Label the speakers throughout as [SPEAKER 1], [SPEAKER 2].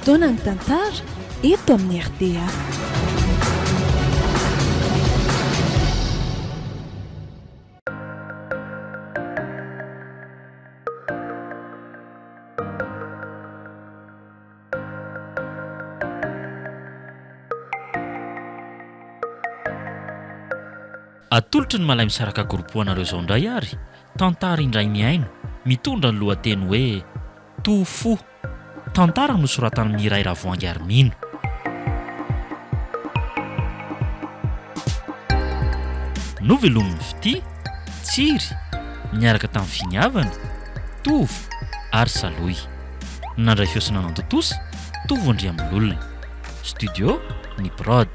[SPEAKER 1] Fotoanan'ny tantara eto amin'ny rta.
[SPEAKER 2] Atolotry ny Malaimisaraka Group ho anareo izao indray ary tantara indray mihaino mitondra ny lohateny hoe Toa fo. Tantara nosoratan'i Miray Ravoahangy Arimino. Novelomin'i Fitia, Tsiry, niaraka tamin'ny Finiavana, Tovo ary Salohy. Nandray feo sy nanantontosa, Tovo Andriamilolona. Studio, Ny Prod.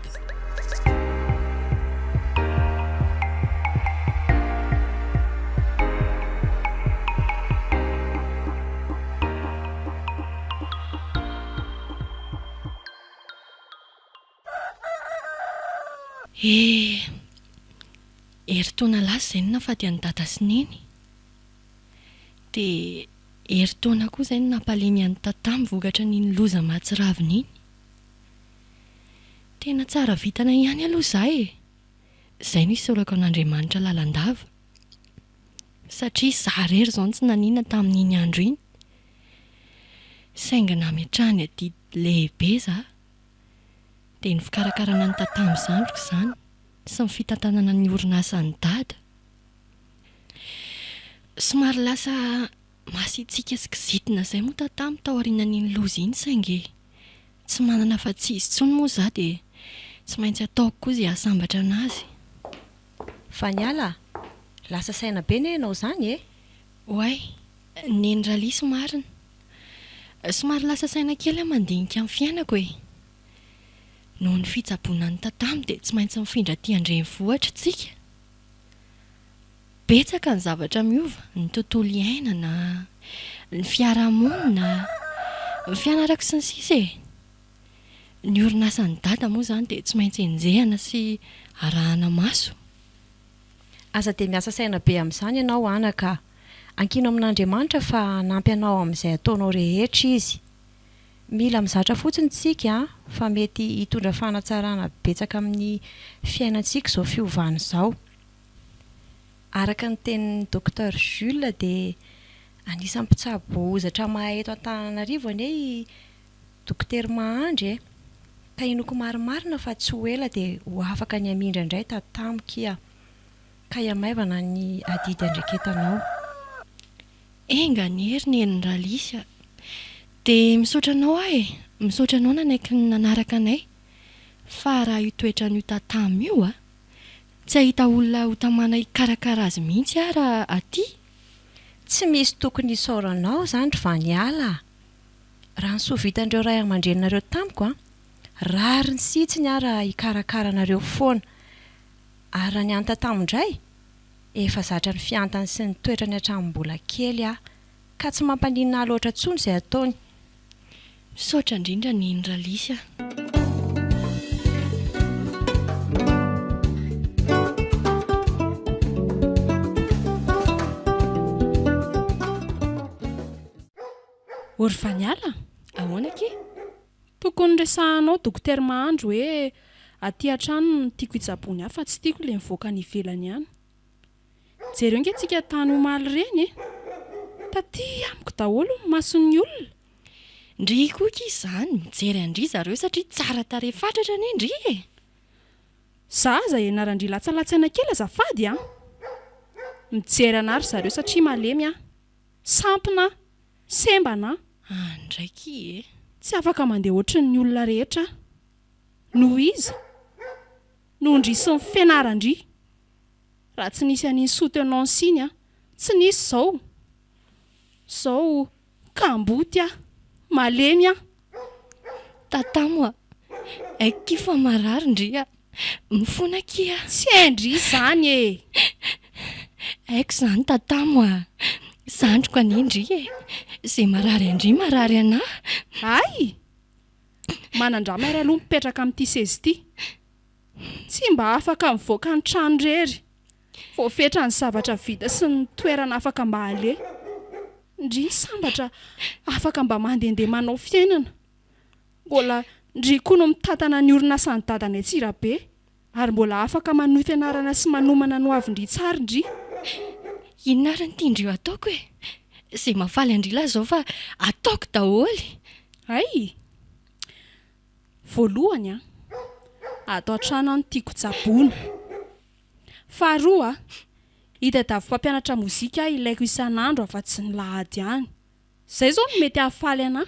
[SPEAKER 3] Eh! Herintaona lasa izay no nahafaty an'i Dada sy Neny. Dia herintaona koa izay no nampalemy an'i Tatamo vokatran'iny loza mahatsiravina iny. Tena tsara vintana ihany aloha izaho e! Izay no isaorako an'Andriamanitra lalandava. Satria izaho irery izao no tsy naninona tamin'iny andro iny. Saingy nametrahany adidy lehibe izaho. Dia ny fikarakarana ny tatamo zandriko izany sy ny fitantanana ny orinasan'i Dada. Somary lasa masiatsiaka sy kizitina izay moa tatamo taorianan'iny loza iny saingy tsy manana afa-tsy izy intsony moa izaho dia tsy maintsy ataoko koa izay hahasambatra an'azy.
[SPEAKER 4] Vaniala a! Lasa saina be ne ianao izany e!
[SPEAKER 3] Oay, Neny Ralisy marina. Somary lasa saina kely aho mandinika ny fiainako e! Noho ny fitsaboana an'i Tatamo dia tsy maintsy mifindra aty an-drenivohitra tsika. Betsaka ny zavatra miova, ny tontolo iainana, ny fiarahamonina, ny fianarako sy ny sisa e! Ny orinasan'i Dada moa izany dia tsy maintsy enjehina sy arahana maso.
[SPEAKER 4] Aza dia miasa saina be amin'izany ianao anaka a! Ankino amin'Andriamanitra fa hanampy anao amin'izay ataonao rehetra Izy. Mila mizatra fotsiny isika fa mety hitondra fanatsarana betsaka amin'ny fiainantsika izao fiovana izao. Araka ny tenin'ny Docteur Jules dia anisan'ny mpitsabo hozatra mahay eto Antananarivo anie i Dokotera Mahandry e! Ka inoako marimarina fa tsy ho ela dia ho afaka ny hamindra indray tatamo kia. Ka hihamaivana ny adidy andraiketanao.
[SPEAKER 3] Enga anie ry Neny Ralisy a! Dia misaotra anao aho e! Misaotra anao nanaiky ny nanaraka anay. Fa raha io toetran'io tatamo io a! Tsy hahita olona ho tamana hikarakara azy mihitsy aho raha aty.
[SPEAKER 4] Tsy misy tokony hisaoranao izany ry Vaniala a! Raha ny soa vitan'ireo ray aman-dreninareo tamiko an, rariny sy hitsiny aho raha hikarakara anareo foana. Ary raha ny an'i Tatamo indray, efa zatra ny fihantany sy ny toetrany hatramin'ny mbola kely aho, ka tsy mampaninona ahy loatra intsony izay ataony.
[SPEAKER 3] Misaotra indrindra Neny Ralisy a!
[SPEAKER 5] O ry Vaniala a!
[SPEAKER 3] Ahoana akia?
[SPEAKER 5] Tokony resahanao dokotera mahandro hoe aty an-trano no tiako hitsaboany ahy fa tsy tiako ilay mivoaka any ivelany any. Jereo ange tsika tany omaly ireny e! Taty amiko daholo ny mason'ny olona.
[SPEAKER 3] Ndry koa akia izany, mijery an-dry zareo satria tsara tarehy fatratra anie ndry e!
[SPEAKER 5] Za aza ianaran-dry latsalatsaina kely azafady a! Mijery anah ry zareo satria malemy aho. Sampona aho. Sembana aho.
[SPEAKER 3] Any ndray ki e!
[SPEAKER 5] Tsy afaka mandeha ohatrin'ny olona rehetra aho. Noho iza? Noho ndry sy ny fianaran-dry. Raha tsy nisy an'iny soutenance iny an, tsy nisy izao. Izao kamboty aho. Malemy aho.
[SPEAKER 3] Tatamo a! Haiko ki fa marary ndry a! Mifona akia a!
[SPEAKER 5] Tsy hain-dry izany e!
[SPEAKER 3] Haiko izany Tatamo a! Zandriko anie ndry e! Izay marary an-dry marary anah!
[SPEAKER 5] Hay! Manan-drama ary aloha mipetraka amin'ity seza ity. Tsy mba afaka mivoaka ny trano irery. Voafetra ny zavatra vita sy ny toerana afaka mba aleha. Ndry sambatra afaka mba mandehandeha manao fiainana. Mbola ndry koa no mitantana ny orinasan'i dadanay Tsirabe ary mbola afaka manohy fianarana sy manomana ny hoavin-dry tsara ndry.
[SPEAKER 3] Inona ary no tian-dry ataoko e? Izay mahafaly an-dry lazao fa ataoko daholo.
[SPEAKER 5] Hay! Voalohany an, ato an-trano aho no tiako tsaboina. Faharoa an, hitadiavo mpampianatra mozika aho ilaiko isan'andro afa-tsy ny lahady ihany. Izay izao no mety hahafaly anà.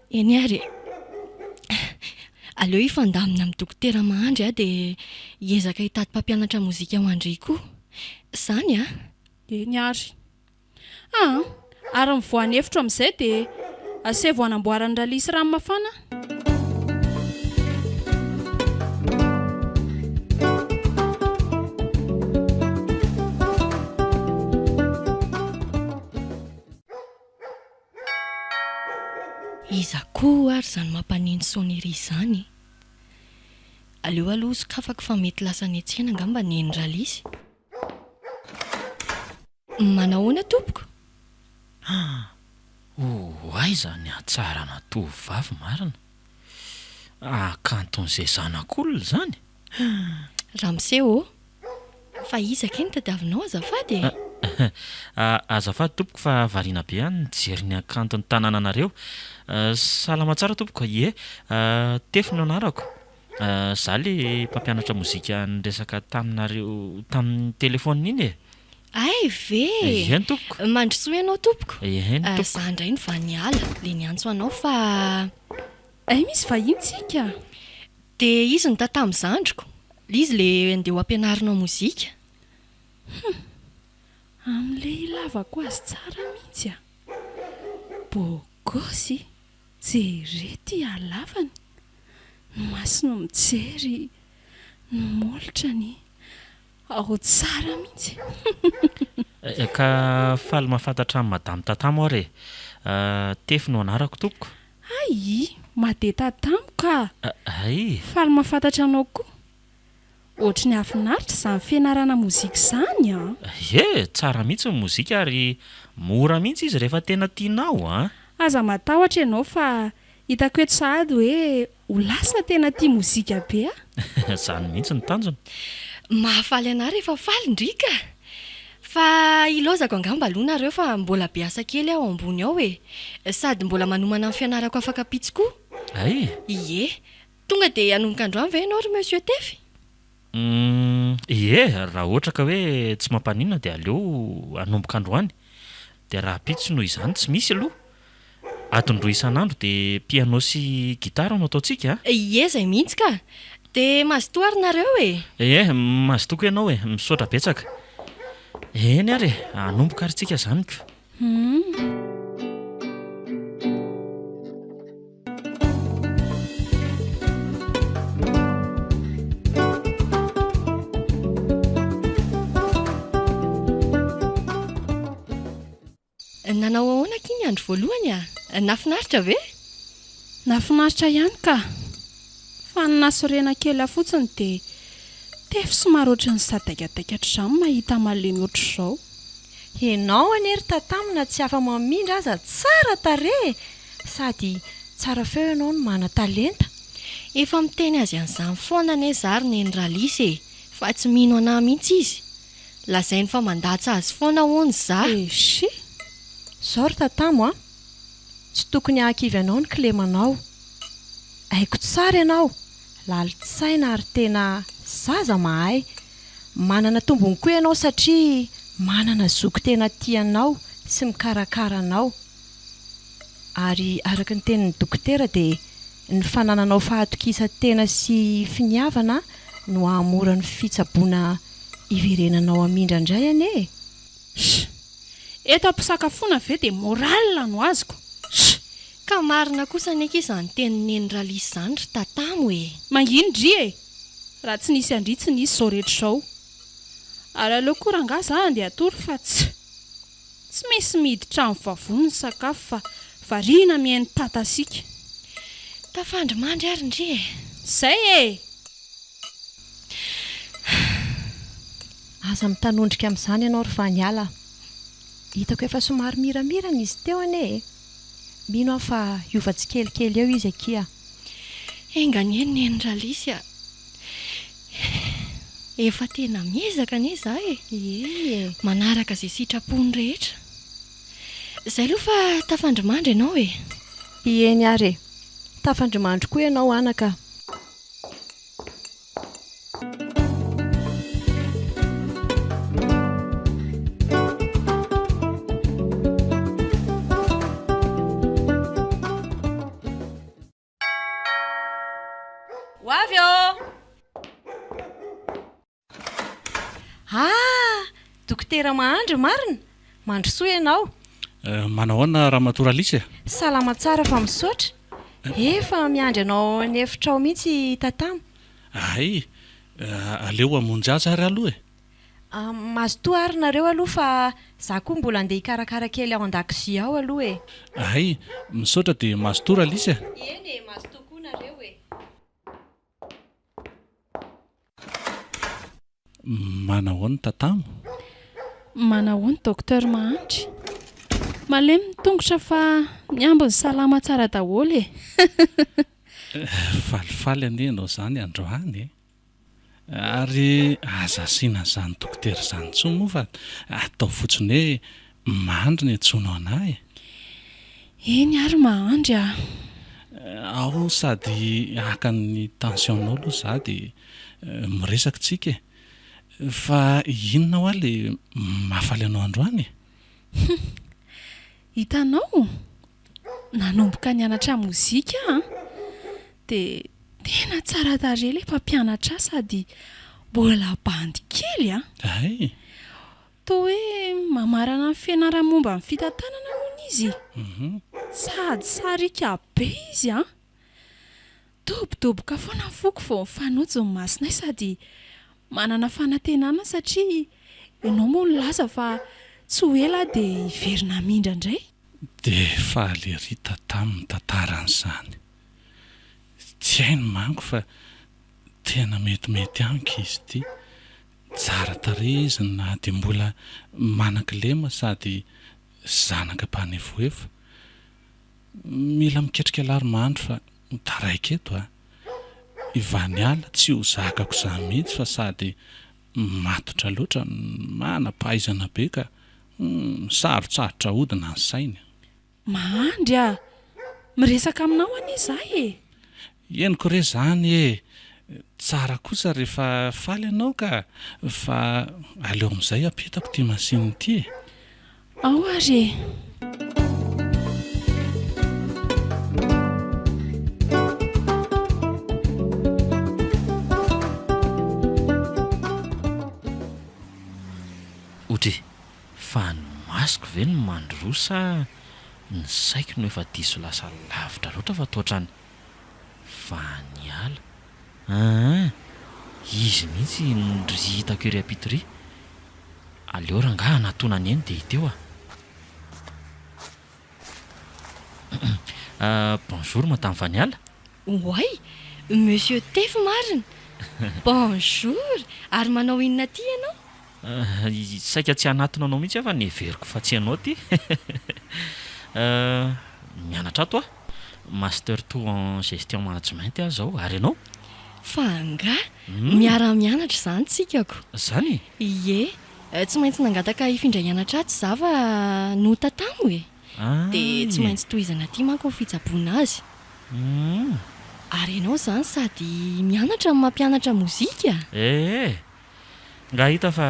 [SPEAKER 3] Eny ary e. Aleo hifandamina amin'i Dokotera Mahandry aho dia hiezaka hitady mpampianatra mozika ho an-dry koa. Izany an?
[SPEAKER 5] Eny ary. Aa! Ary ny voan'efitro amin'izay dia asaivo hanamboaran'i Ralisy rano mafana aho.
[SPEAKER 3] Iza koa ary izany mampaneno sonnerie izany? Aleo aloha sokafako fa mety lasa any an-tsena angamba neny Ralisy. Manahoana tompoko?
[SPEAKER 2] Ah! Oh aiza ny hatsarana tovovavy marina? Hakanton'izay zanak'olona izany?
[SPEAKER 3] Ramose ô! Fa iza kay no tadiavinao azafady e?
[SPEAKER 2] Azafady tompoko fa variana be aho nijery ny hakanton'ny tanànanareo. Salama tsara tompoko, ie, Tefy no anarako. Za le mpampianatra mozika niresaka taminareo tamin'ny telephone iny e!
[SPEAKER 3] Hay ve e!
[SPEAKER 2] Eny tompoko.
[SPEAKER 3] Mandrosoa ianao tompoko.
[SPEAKER 2] Eny tompoko.
[SPEAKER 3] Za indray no vaniala le niantso anao fa.
[SPEAKER 5] Hay misy vahiny tsika.
[SPEAKER 3] Dia izy no tatamo zandriko. Izy le andeha ho ampianarinao mozika.
[SPEAKER 5] Hum! Amin'le ilavako azy tsara mihitsy a! Beau gosse! Jere ty halavany, ny masony mijery, ny molotrany ao tsara mihitsy.
[SPEAKER 2] Ka faly mahafantatra an'i Madame Tatamo aho re. Tefy no anarako tompoko.
[SPEAKER 5] Hay, Made Tatamo ka!
[SPEAKER 2] Hay!
[SPEAKER 5] Faly mahafantatra anao koa. Ohatry ny hahafinaritra izany fianarana mozika izany an!
[SPEAKER 2] Ie, tsara mihitsy ny mozika ary mora mihitsy izy rehefa tena tianao an!
[SPEAKER 5] Aza matahotra ianao fa hitako eto sahady hoe ho lasa tena tia mozika be aho!
[SPEAKER 2] Izany mihitsy no tanjona.
[SPEAKER 3] Mahafaly anah rehefa faly ndry ka! Fa ilaozako angamba aloha nareo fa mbola be asa kely aho ao ambony ao e! Sady mbola manomana ny fianarako afaka ampitso koa!
[SPEAKER 2] Hay!
[SPEAKER 3] Ie! Tonga dia hanomboka androany ve ianao ry Monsieur Tefy?
[SPEAKER 2] Humm, ie, raha ohatra ka hoe tsy mampaninona dia aleo hanomboka androany. Dia rahampitso noho izany tsy misy aloha. Adiny roa isan'andro dia piano sy gitara no ataontsika a!
[SPEAKER 3] Ie, izay mihitsy ka! Dia mazotoa ary nareo e!
[SPEAKER 2] Ie, mazotoa koa ianao e! Misaotra betsaka. Eny ary e, hanomboka ary tsika izany ko!
[SPEAKER 5] Humm.
[SPEAKER 3] Nanao ahoana akia ny andro voalohany a? Nafinaritra ve?
[SPEAKER 5] Nafinaritra ihany ka! Fa ny nahasorena kely ahy fotsiny dia tefy somary ohatran'ny sadaikadaika ohatr'izany mahita malemy ohatr'izao.
[SPEAKER 4] Enao anie ry Tatamo na tsy afa mamindra aza tsara tarehy e! Sady tsara feo ianao no mana-talenta.
[SPEAKER 3] Efa miteny azy an'izany foana anie za ry Neny Ralisy e! Fa tsy mino anah mihitsy izy. Lazainy fa mandatsa azy foana hono za.
[SPEAKER 5] Eshi!
[SPEAKER 4] Zao ry Tatamo a! Tsy tokony hahakivy anao ny kilemanao. Haiko tsara ianao, lalin-tsaina ary tena zaza mahay. Manana tombony koa ianao satria manana zoky tena tia anao sy mikarakara anao. Ary araka ny tenin'ny dokotera dia ny fanananao fahatokisan-tena sy finiavana no hahamora ny fitsaboana hiverenanao hamindra indray anie e!
[SPEAKER 5] Sh! Eto am-pisakafoana ve dia morale no azoko? Sh!
[SPEAKER 3] Ka marina kosa anie akia izany tenin'i Neny Ralisy izany ry Tatamo e!
[SPEAKER 5] Manginy dry e! Raha tsy nisy an-dry tsy nisy izao rehetra izao. Ary aleo koa rangahy za handeha hatory fa tsy tsy misy miditra amin'ny vavony ny sakafo fa variana mihaino tatasika.
[SPEAKER 3] Tafandry mandry ary ndry e!
[SPEAKER 5] Zay e!
[SPEAKER 4] Aza mitanondrika amin'izany ianao ry Vaniala a! Hitako efa somary miramirana izy teo anie e! Mino aho fa hiova tsikelikely eo izy akia.
[SPEAKER 3] Enga anie Neny Ralisy a! Efa tena miezaka anie za e!
[SPEAKER 4] Eny e!
[SPEAKER 3] Manaraka izay sitrapony rehetra. Izay aloha fa tafandrimandry ianao e!
[SPEAKER 4] Eny ary e! Tafandrimandry koa ianao anaka a! Ho avy ô! Ah! Dokotera Mahandry marina? Mandrosoa ianao.
[SPEAKER 6] Manao ahoana Ramatoa Ralisy e?
[SPEAKER 4] Salama tsara fa misaotra. Efa miandry anao ao an'efitra ao mihitsy i Tatamo.
[SPEAKER 6] Hay! Aleo hamonjy azy ary aloha e!
[SPEAKER 4] Mazotoa ary nareo aloha fa za koa mbola andeha hikarakara kely ao an-dakozia ao aloha e!
[SPEAKER 6] Hay! Misaotra dia mazotoa Ralisy e!
[SPEAKER 4] Eny e! Mazotoa koa nareo e!
[SPEAKER 6] Manahoana Tatamo?
[SPEAKER 5] Manahoana Docteur Mahandry? Malemy ny tongotra fa ny ambiny salama tsara daholo e!
[SPEAKER 6] Falifaly anie ianao izany androany e! Ary aza asiana an'izany dokotera izany intsony moa fa ataovy fotsiny hoe Mahandry ny antsoinao anah e!
[SPEAKER 5] Eny ary Mahandry a!
[SPEAKER 6] Ao sady haka ny tension-nao aloha za dia miresaka tsika e! Fa inona hoa le mahafaly anao androany e?
[SPEAKER 5] Hum! Hitanao? Nanomboka nianatra mozika aho an! Dia tena tsara tarehy ilay mpampianatra ahy sady mbola bandy kely an!
[SPEAKER 6] Hay!
[SPEAKER 5] Toa hoe mamarana ny fianarany momba ny fitantanana hono izy. Sady sariaka be izy an! Dobodoboka foana ny foko vao mifanojo ny masonay sady manana fanantenana satria ianao moa nilaza fa tsy ho ela aho dia hiverina hamindra indray.
[SPEAKER 6] Dia faly ery Tatamo mitantara an'izany. Tsy hainy manko fa tena metimety amiko izy ity. Tsara tarehy izy na dia mbola manan-kilema sady zanaka mpanefoefo. Mila miketrika larimandry fa taraiky eto a! I Vaniala tsy ho zakako izany mihitsy fa sady matotra loatra no manam-pahaizana be ka sarotsarotra ahodina ny sainy.
[SPEAKER 5] Mahandry a! Miresaka aminao anie za e!
[SPEAKER 6] Henoko re zany e! Tsara kosa rehefa faly ianao ka! Fa aleo amin'izay apetako ity machine ity e!
[SPEAKER 5] Ao ary e!
[SPEAKER 2] Otry, fa ny masoko ve no mandroa sa ny saiko no efa diso lasa lavitra loatra fa toa otrany Vaniala aa! Izy mihitsy no ry hitako ery ampita ery. Aleo rangahy hanatona an'i Neny dia hita eo a! Bonjour madame Vaniala.
[SPEAKER 3] Oay! Monsieur Tefy marina! Bonjour! Ary manao inona aty ianao?
[SPEAKER 2] Saika tsy hanatona anao mihitsy aho fa neveriko fa tsy ianao ity. Mianatra ato aho. Master two en gestion management aho izao. Ary ianao?
[SPEAKER 3] Fa angaha miara-mianatra izany tsika ko?
[SPEAKER 2] Izany?
[SPEAKER 3] Ie. Tsy maintsy nangataka hifindra hianatra ato izaho fa notatamo e. Dia tsy maintsy tohizana aty manko ny fitsaboana azy. Ary ianao izany sady mianatra no mampianatra mozika?
[SPEAKER 2] Ee. Nga hita fa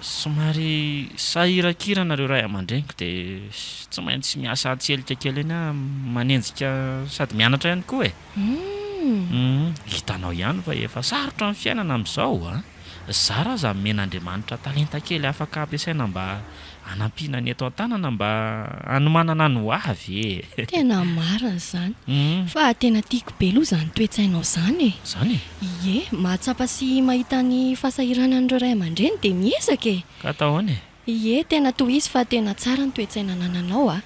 [SPEAKER 2] somary sahirankirana ireo ray aman-dreniko dia tsy maintsy miasa an-tselika kely eny aho manenjika sady mianatra ihany koa e! Humm, hitanao ihany fa efa sarotra ny fiainana amin'izao an! Zara aza nomen'Andriamanitra talenta kely afaka ampiasaina mba hanampiana ny eto an-tanana mba hanomanana ny ho avy e!
[SPEAKER 3] Tena marina izany. Fa tena tiako be aloha izany toe-tsainao izany e!
[SPEAKER 2] Izany e?
[SPEAKER 3] Ie, mahatsapa sy mahita ny fahasahiranan'ireo ray aman-dreny dia miezaka e!
[SPEAKER 2] Ka atao ahoana e?
[SPEAKER 3] Ie, tena tohizo fa tena tsara ny toe-tsaina anananao a!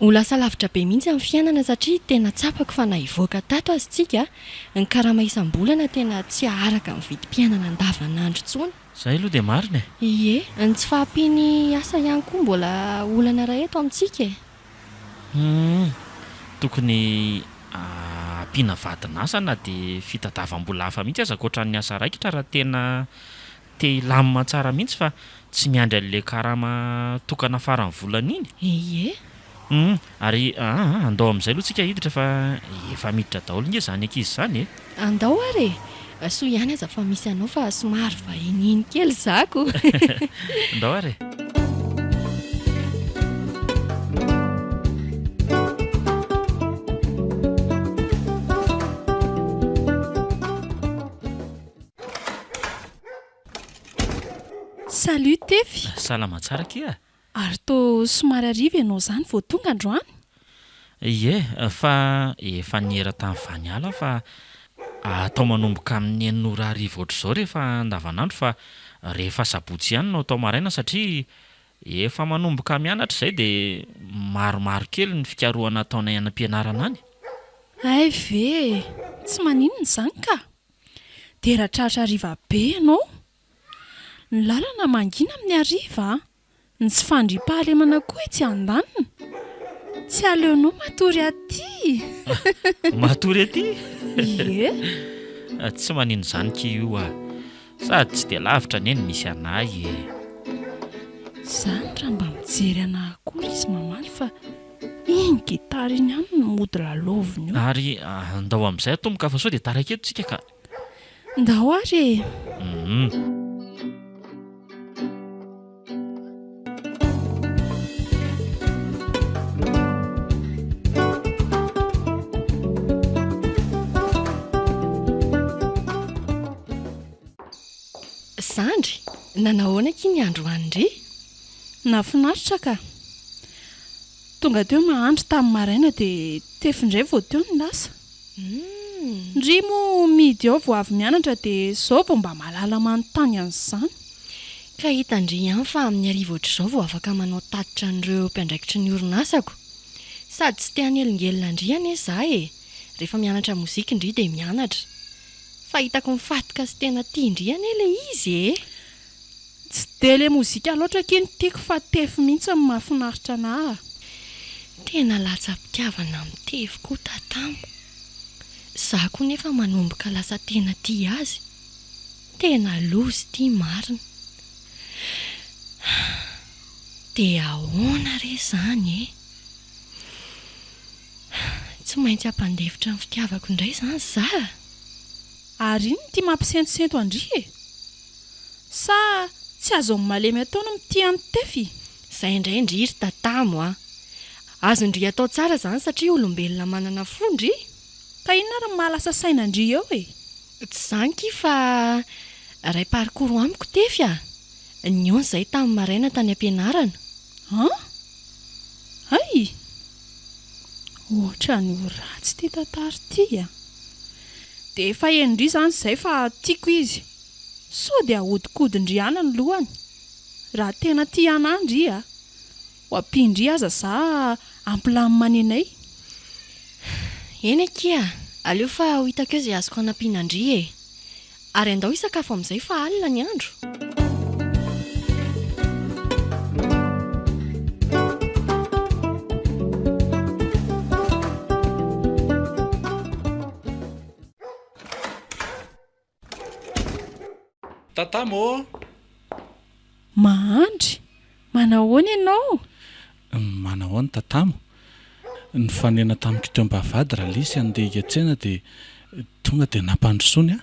[SPEAKER 3] Ho lasa lavitra be mihitsy amin'ny fiainana satria tena tsapako fa na hivoaka tato aza tsika, ny karama isam-bolana tena tsy haharaka ny vidim-piainana andavanandro intsony.
[SPEAKER 2] Zay aloha dia marina e!
[SPEAKER 3] Ie, ny tsy fahampian'ny asa ihany koa mbola olana iray eto amintsika e!
[SPEAKER 2] Humm. Tokony ampiana vadin'asa na dia fitadavam-bola hafa mihitsy aza ankoatran'ny asa raikitra raha tena te hilamina tsara mihitsy fa tsy miandry an'ilay karama tokana faran'ny volana iny.
[SPEAKER 3] Ie.
[SPEAKER 2] Humm ary aa andao amin'izay aloha tsika hiditra fa efa miditra daholo nge izany ankizy izany e.
[SPEAKER 3] Andao ary e! Soa ihany aza fa misy anao fa somary vahinihiny kely za ko.
[SPEAKER 2] Andao ary e.
[SPEAKER 5] Salut Tefy!
[SPEAKER 2] Salama tsara akia!
[SPEAKER 5] Ary toa somary hariva ianao izany vao tonga androany?
[SPEAKER 2] Ie, fa efa niera tamin'ny vaniala aho fa atao manomboka amin'ny enina ora hariva ohatr'izao rehefa andavanandro fa rehefa sabotsy ihany no atao maraina satria efa manomboka mianatra izay dia maromaro kely ny fikarohana ataonay any am-pianarana any.
[SPEAKER 5] Hay ve e! Tsy maninona izany ka! Dia raha tratra hariva be ianao? Ny lalana mangina amin'ny hariva an! Ny tsy fandriampahalemana koa etsy andaniny. Tsy aleonao matory aty?
[SPEAKER 2] Matory aty?
[SPEAKER 5] Ie.
[SPEAKER 2] Tsy manino izany ki io a! Sady tsy dia lavitra anie ny misy anay e!
[SPEAKER 5] Izany raha mba mijery anà akory izy mamaly fa iny gitara iny ihany no mody lalaoviny eo.
[SPEAKER 2] Ary andao amin'izay atomboka fa sao dia taraiky eto tsika ka.
[SPEAKER 5] Ndao ary e!
[SPEAKER 2] Hum.
[SPEAKER 3] Zandry, nanahoana akia ny androany ndry?
[SPEAKER 5] Nahafinaritra ka! Tonga teo mahandry tamin'ny maraina dia tefy indray vao teo ny lasa. Ndry moa mihidy ao vao avy mianatra dia izao vao mba mahalala manontany an'izany.
[SPEAKER 3] Ka hitan-dry ihany fa amin'ny hariva ohatr'izao vao afaka manao tatitra an'ireo mpiandraikitry ny orinasako. Sady tsy te hanelingelina an-dry anie za e! Rehefa mianatra mozika ndry dia mianatra. Fa hitako mifatoka sy tena tian-dry anie ilay izy e!
[SPEAKER 5] Tsy dia le mozika loatra akia no tiako fa tefy mihitsy no mahafinaritra anah a.
[SPEAKER 3] Tena latsa-pitiavana amin'ny tefy koa tatamo. Za koa nefa manomboka lasa tena tia azy. Tena loza ity marina. Dia ahoana re izany e? Tsy maintsy hampandefitra ny fitiavako indray izany za?
[SPEAKER 5] Ary inona ity mampisentosento an-dry e? Sa tsy azon'ny malemy atao ny mitia an'i Tefy?
[SPEAKER 3] Zay indray ndry ry tatamo a! Azon-dry atao tsara zany satria olombelona manana fo ndry!
[SPEAKER 5] Ka inona ary ny maha lasa saina an-dry eo e?
[SPEAKER 3] Tsy zany ki fa ray parcours amiko Tefy a! Nihaona zahay tamin'ny maraina tany am-pianarana.
[SPEAKER 5] An? Hay! Ohatran'ny ho ratsy ity tantara ity a! Dia efa henon-dry izany izay fa tiako izy. Sao dia ahodikodin-dry ihany ny lohany. Raha tena tia anà ndry a! Ho ampian-dry aza za hampilamina ny anay.
[SPEAKER 3] Eny akia, aleo fa ho hitako eo izay azoko hanampiana an-dry e! Ary andao hisakafo amin'izay fa alina ny andro.
[SPEAKER 6] Tatamo ô!
[SPEAKER 5] Mahandry, manahoana ianao?
[SPEAKER 6] Manahoana Tatamo? Nifanena tamiko teo am-bavahady Ralisy handeha hiantsena dia tonga dia nampandrosoany aho.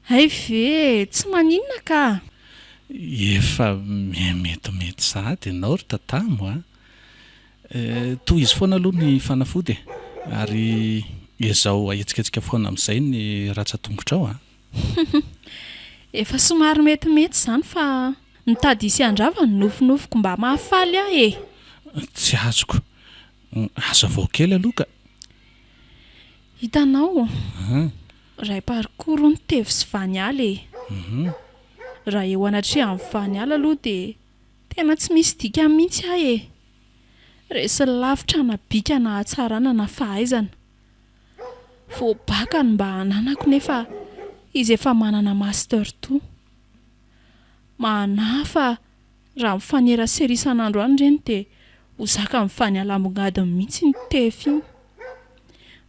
[SPEAKER 5] Hay ve e! Tsy maninona ka!
[SPEAKER 6] Efa mihametimety sahady ianao ry Tatamo a! Tohizo foana aloha ny fanafody e! Ary ezaho ahetsiketsika foana amin'izay ny ratsan-tongotrao a!
[SPEAKER 5] Efa somary metimety izany fa mitady hisy handrava ny nofinofiko mba mahafaly ahy e!
[SPEAKER 6] Tsy azoko. Hazavao kely aloha ka!
[SPEAKER 5] Hitanao, ray parcours hono tefy sy vaniala e! Raha eo anatrehan'ny vaniala aloha dia tena tsy misy dikany mihitsy aho e! Resy lavitra na bika na hatsarana na fahaizana. Vao baka no mba ananako nefa izy efa manana master two. Manahy fa raha mifanerasera isan'andro any ireny dia ho zaka mivaly alambongadiny mihitsy iny tefy iny.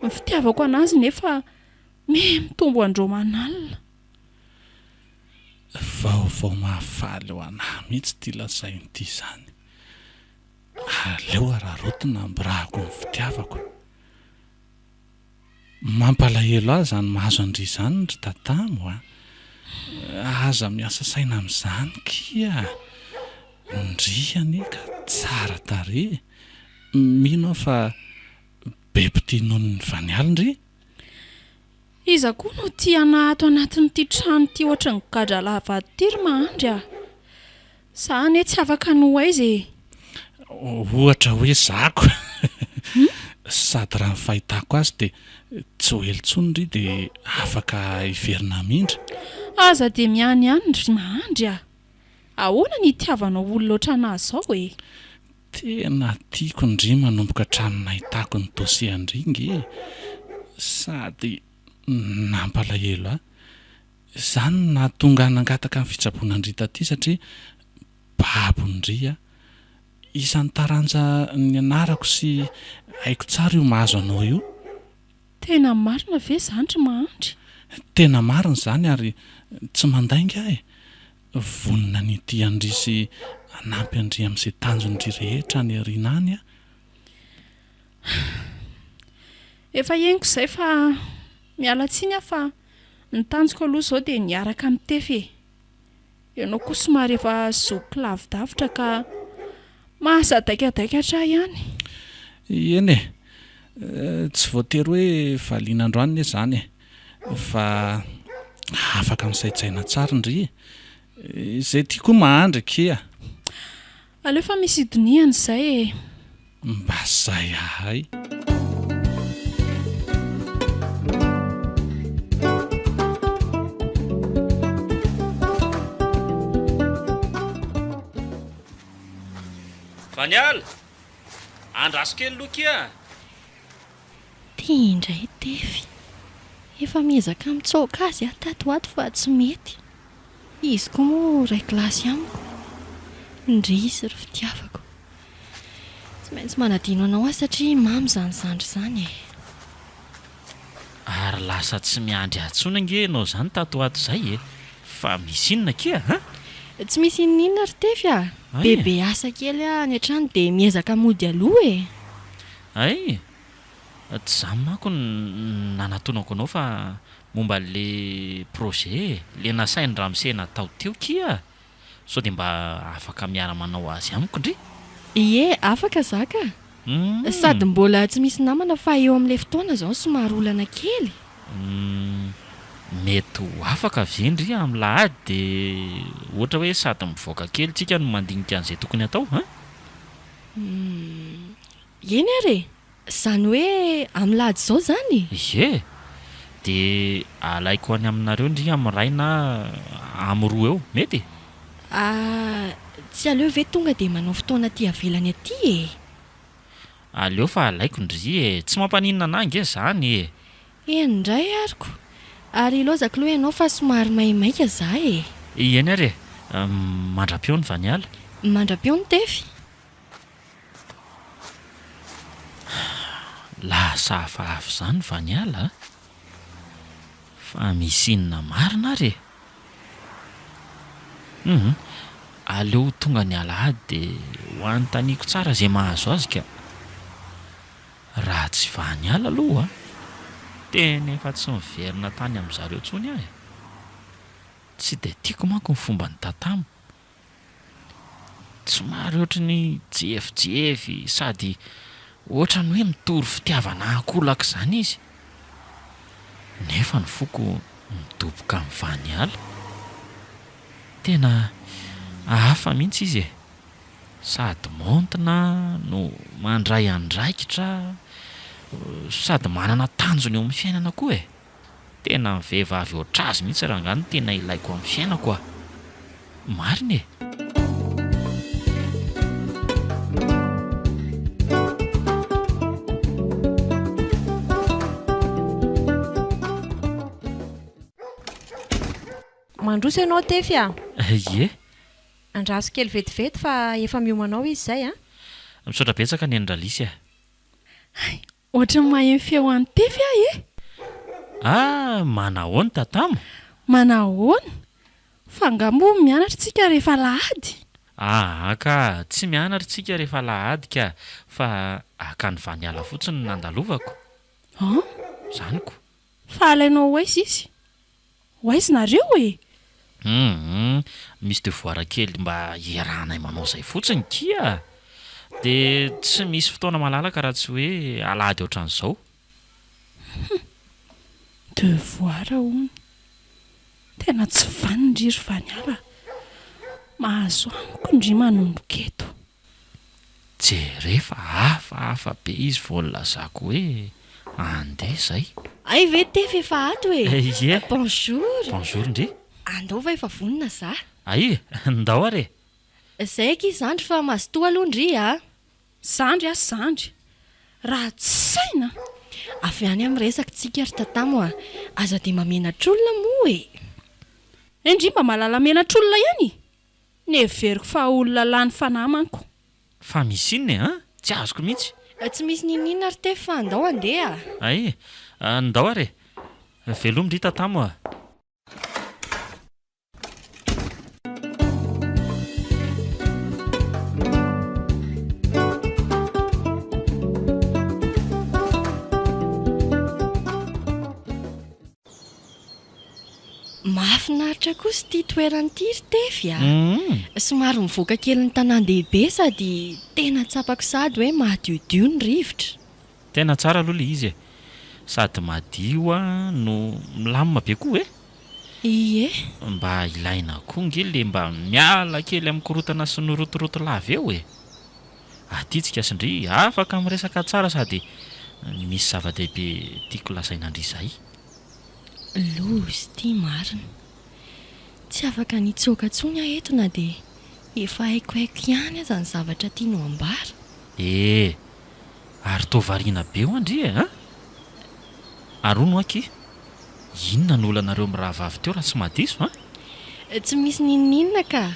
[SPEAKER 5] Ny fitiavako an'azy nefa miha mitombo andro aman'alina.
[SPEAKER 6] Vaovao mahafaly ho anah mihitsy ity lazainy ity izany. Aleo araraotina amborahako ny fitiavako. Mampalahelo ahy izany mahazo an-dry izany ry Tatamo a! Aza miasa saina amin'izany kia! Ndry anie ka tsara tarehy e! Mino aho fa be mpitia noho ny vaniala ndry?
[SPEAKER 5] Iza koa no tia anah ato anatin'ity trano ity ohatry ny gadra lava ity ry Mahandry a! Za anie tsy afaka ny ho aiza e!
[SPEAKER 6] Ohatra hoe zako! Sady raha ny fahitako azy dia tsy ho ela intsony ndry dia afaka hiverina hamindra.
[SPEAKER 5] Aza dia mianiany ry Mahandry a! Ahoana ny hitiavanao olona ohatran'ahy zao e?
[SPEAKER 6] Tena tiako ndry manomboka hatramin'ny nahitako ny dossier an-dry nge e! Sady nampalahelo ahy. Izany no nahatonga ahy nangataka ny fitsaboana an-dry taty satria babo ndry aho. Isan'ny taranja nianarako sy haiko tsara io mahazo anao io.
[SPEAKER 5] Tena marina ve izany ry Mahandry?
[SPEAKER 6] Tena marina izany ary tsy mandainga aho e! Vonona ny hitia an-dry sy hanampy an-dry amin'izay tanjon-dry rehetra any aoriana any aho.
[SPEAKER 5] Efa henoko izay fa miala tsiny aho fa ny tanjoko aloha izao dia ny hiaraka amin'i Tefy e! Ianao koa somary efa zokiko lavidavitra ka mahasadaikadaikatra ahy ihany.
[SPEAKER 6] Eny e! Tsy voatery hoe valiana androany anie izany e! Fa afaka misaintsaina tsara ndry e! Izay tia koa mahandry akia!
[SPEAKER 5] Aleo fa misy idonihana izay e!
[SPEAKER 6] Mba zay ahay.
[SPEAKER 2] Vaniala! Andraso kely aloha kia!
[SPEAKER 3] Ty indray Tefy. Efa miezaka mitsoaka azy aho tato ho ato fa tsy mety. Izy koa moa iray kilasy amiko. Indrisy ry fitiavako. Tsy maintsy manadino anao aho satria mamy izany zandry izany e.
[SPEAKER 2] Ary lasa tsy miandry ahy intsony ange ianao izany tato ho ato izay e! Fa misy inona akia a?
[SPEAKER 3] Tsy misy inon'inona ry Tefy a! Bebe asa kely aho any an-trano dia miezaka mody aloha e!
[SPEAKER 2] Hay! Tsy izany manko no nanatonako anao fa momba an'le projet e! Le nasain-dramose natao teo kia! Sao dia mba afaka miara-manao azy amiko ndry?
[SPEAKER 3] Ie, afaka za ka! Sady mbola tsy misy namana fa eo amin'ilay fotoana izao somary olana kely.
[SPEAKER 2] Humm, mety ho afaka ve ndry amin'ny lahady dia ohatra hoe sady mivoaka kely tsika no mandinika an'izay tokony hatao an?
[SPEAKER 3] Humm, eny ary e! Izany hoe amin'ny lahady izao izany?
[SPEAKER 2] Ie! Dia alaiko any aminareo ndry amin'ny iray na amin'ny roa eo, mety?
[SPEAKER 3] Ah, tsy aleo ve tonga dia manao fotoana aty avelany aty e?
[SPEAKER 2] Aleo fa alaiko ndry e! Tsy mampaninona anah ange izany e!
[SPEAKER 3] Eny indray ary ko! Ary ilaozako aloha ianao fa somary maimaika za e!
[SPEAKER 2] Eny ary e! Mandra-peo ny vaniala.
[SPEAKER 3] Mandra-peo ny tefy.
[SPEAKER 2] Lasa hafahafa izany Vaniala a! Fa misy inona marina ary e? Hum, aleo ho tonga ny alahady dia ho anontaniako tsara izay mahazo azy ka! Raha tsy Vaniala aloha tena efa tsy miverina tany amin-zareo intsony aho e! Tsy dia tiako manko ny fomban'i Tatamo. Somary ohatry ny jefijefy sady ohatran'ny hoe mitory fitiavana ankolaka izany izy. Nefa ny foko midoboka amin'ny vaniala. Tena hafa mihitsy izy e! Sady maontina no mandray andraikitra sady manana tanjona eo amin'ny fiainana koa e! Tena ny vehivavy ohatr'azy mihitsy rangahy no tena ilaiko amin'ny fiainako a! Marina e!
[SPEAKER 4] Mandroso ianao Tefy a!
[SPEAKER 2] Ie.
[SPEAKER 4] Andraso kely vetivety fa efa miomana ao izy izay a!
[SPEAKER 2] Misaotra betsaka Neny Ralisy a!
[SPEAKER 5] Hay! Ohatran'ny maheno feo an'i Tefy aho e!
[SPEAKER 2] Ah, manahoana Tatamo?
[SPEAKER 5] Manahoana? Fa angaha moa mianatra tsika rehefa alahady?
[SPEAKER 2] Aa ka, tsy mianatra tsika rehefa alahady ka, fa akany vaniala fotsiny no nandalovako.
[SPEAKER 5] An?
[SPEAKER 2] Zany ko.
[SPEAKER 5] Fa alainao ho aiza izy? Ho aiza nareo e?
[SPEAKER 2] Hum, misy devoir kely mba iarahanay manao izay fotsiny kia! Dia tsy misy fotoana malalaka raha tsy hoe alahady ohatran'izao.
[SPEAKER 5] Hum, devoir hono. Tena tsy vanona ndry ry Vaniala a! Mahazo amiko ndry manomboka eto.
[SPEAKER 2] Jere fa hafahafa be izy vao nilazako hoe andeha zay.
[SPEAKER 3] Hay ve Tefy efa ato e!
[SPEAKER 2] Ie.
[SPEAKER 3] Bonjour.
[SPEAKER 2] Bonjour ndry.
[SPEAKER 3] Andao fa efa vonona za.
[SPEAKER 2] Ay, ndao ary e.
[SPEAKER 3] Zay akia zandry fa mazotoa aloha ndry a.
[SPEAKER 5] Zandry a zandry. Ratsy saina.
[SPEAKER 3] Avy any amin'ny resaka tsika ry Tatamo a. Aza dia mamenatr'olona moa e.
[SPEAKER 5] He ndry mba mahalala menatr'olona ihany. Neveriko fa olona lany fanahy manko.
[SPEAKER 2] Fa misy inona e an? Tsy azoko mihitsy.
[SPEAKER 3] Tsy misy n'inon'inona ry Tefy fa andao handeha a!
[SPEAKER 2] Ay, ndao ary e! Veloma ndry Tatamo a!
[SPEAKER 3] Mahafinaritra kosa ity toerana ity ry Tefy a! Somary mivoaka kely ny tanàn-dehibe sady tena tsapako sahady hoe madiodio ny rivotra.
[SPEAKER 2] Tena tsara aloha ilay izy e! Sady madio no milamina be koa e!
[SPEAKER 3] Ie.
[SPEAKER 2] Mba ilaina koa nge le mba miala kely amin'ny korontana sy ny rotoroto lava eo e! Aty tsika sy ndry afaka miresaka tsara sady misy zava-dehibe tiako lazaina ndry zay.
[SPEAKER 3] Loza ity marina. Tsy afaka ny hitsoaka intsony aho eto na dia efa haikohaiko ihany aza ny zavatra tiany ho ambara.
[SPEAKER 2] Eh! Ary toa variana be hoa ndry e! An! Ary hono hoa akia, inona no olanareo mirahavavy teo raha tsy mahadiso an?
[SPEAKER 3] Tsy misy n'inon'inona ka!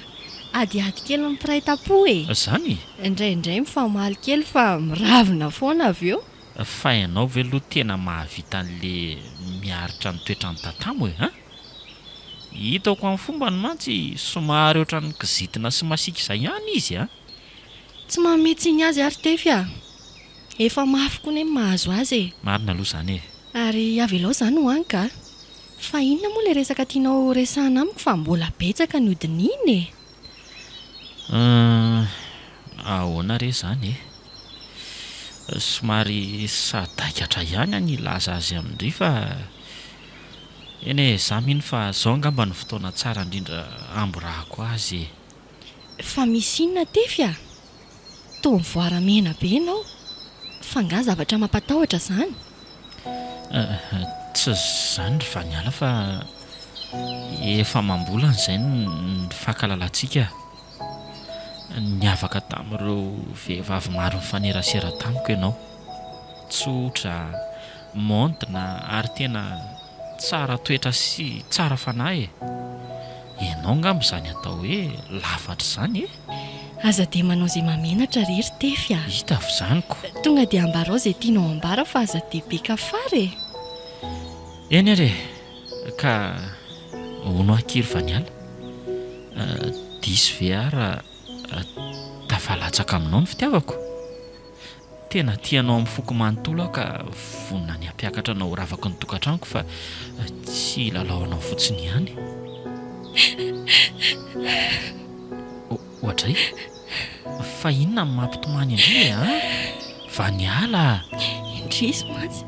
[SPEAKER 3] Adiady kely ny mpiray tampo e!
[SPEAKER 2] Zany?
[SPEAKER 3] Indraindray mifamaly kely fa miravina foana avy eo.
[SPEAKER 2] Fa ianao ve aloha tena mahavita an'le miaritra ny toetran'i Tatamo e? An? Hitako amin'ny fombany mantsy somary ohatran'ny kizitina sy masiaka izay ihany izy an!
[SPEAKER 3] Tsy manome tsiny azy aho ry Tefy a! Efa mafy koa ne ny mahazo azy e!
[SPEAKER 2] Marina aloha izany e!
[SPEAKER 3] Ary avelao izany ho any ka! Fa inona moa ilay resaka tianao horesahana amiko fa mbola betsaka ny hodinihina e!
[SPEAKER 2] Hum, ahoana re izany e? Somary sadaikatra ihany aho ny hilaza azy amin-dry fa eny e, za mino fa izao angamba no fotoana tsara indrindra hamborahako azy e.
[SPEAKER 3] Fa misy inona Tefy a? Toa mivoara mena be ianao. Fa angaha zavatra mampatahotra izany?
[SPEAKER 2] Tsy izany ry Vaniala fa efa amam-bolana izay ny nifankalalantsika. Niavaka tamin'ireo vehivavy maro nifanerasera tamiko ianao. Tsotra, maontina ary tena Tsara toetra sy tsara fanahy e! Ianao angamba izany atao hoe lafatra izany e!
[SPEAKER 3] Aza dia manao izay mahamenatra re ry Tefy a!
[SPEAKER 2] Hita avy izany ko!
[SPEAKER 3] Tonga dia ambarao izay tianao ambara fa aza dia be kafara e!
[SPEAKER 2] Eny ary e! Ka hono aho akia ry Vaniala, diso ve aho raha tafalatsaka aminao ny fitiavako? Tena tia anao amin'ny foko manontolo aho ka vonona ny hampiakatra anao ho ravaky ny tokantranoko fa tsy hilalao anao fotsiny ihany. Oadray! Fa inona no mampitomany an-dry e an? Vaniala a!
[SPEAKER 3] Indrisy mantsy,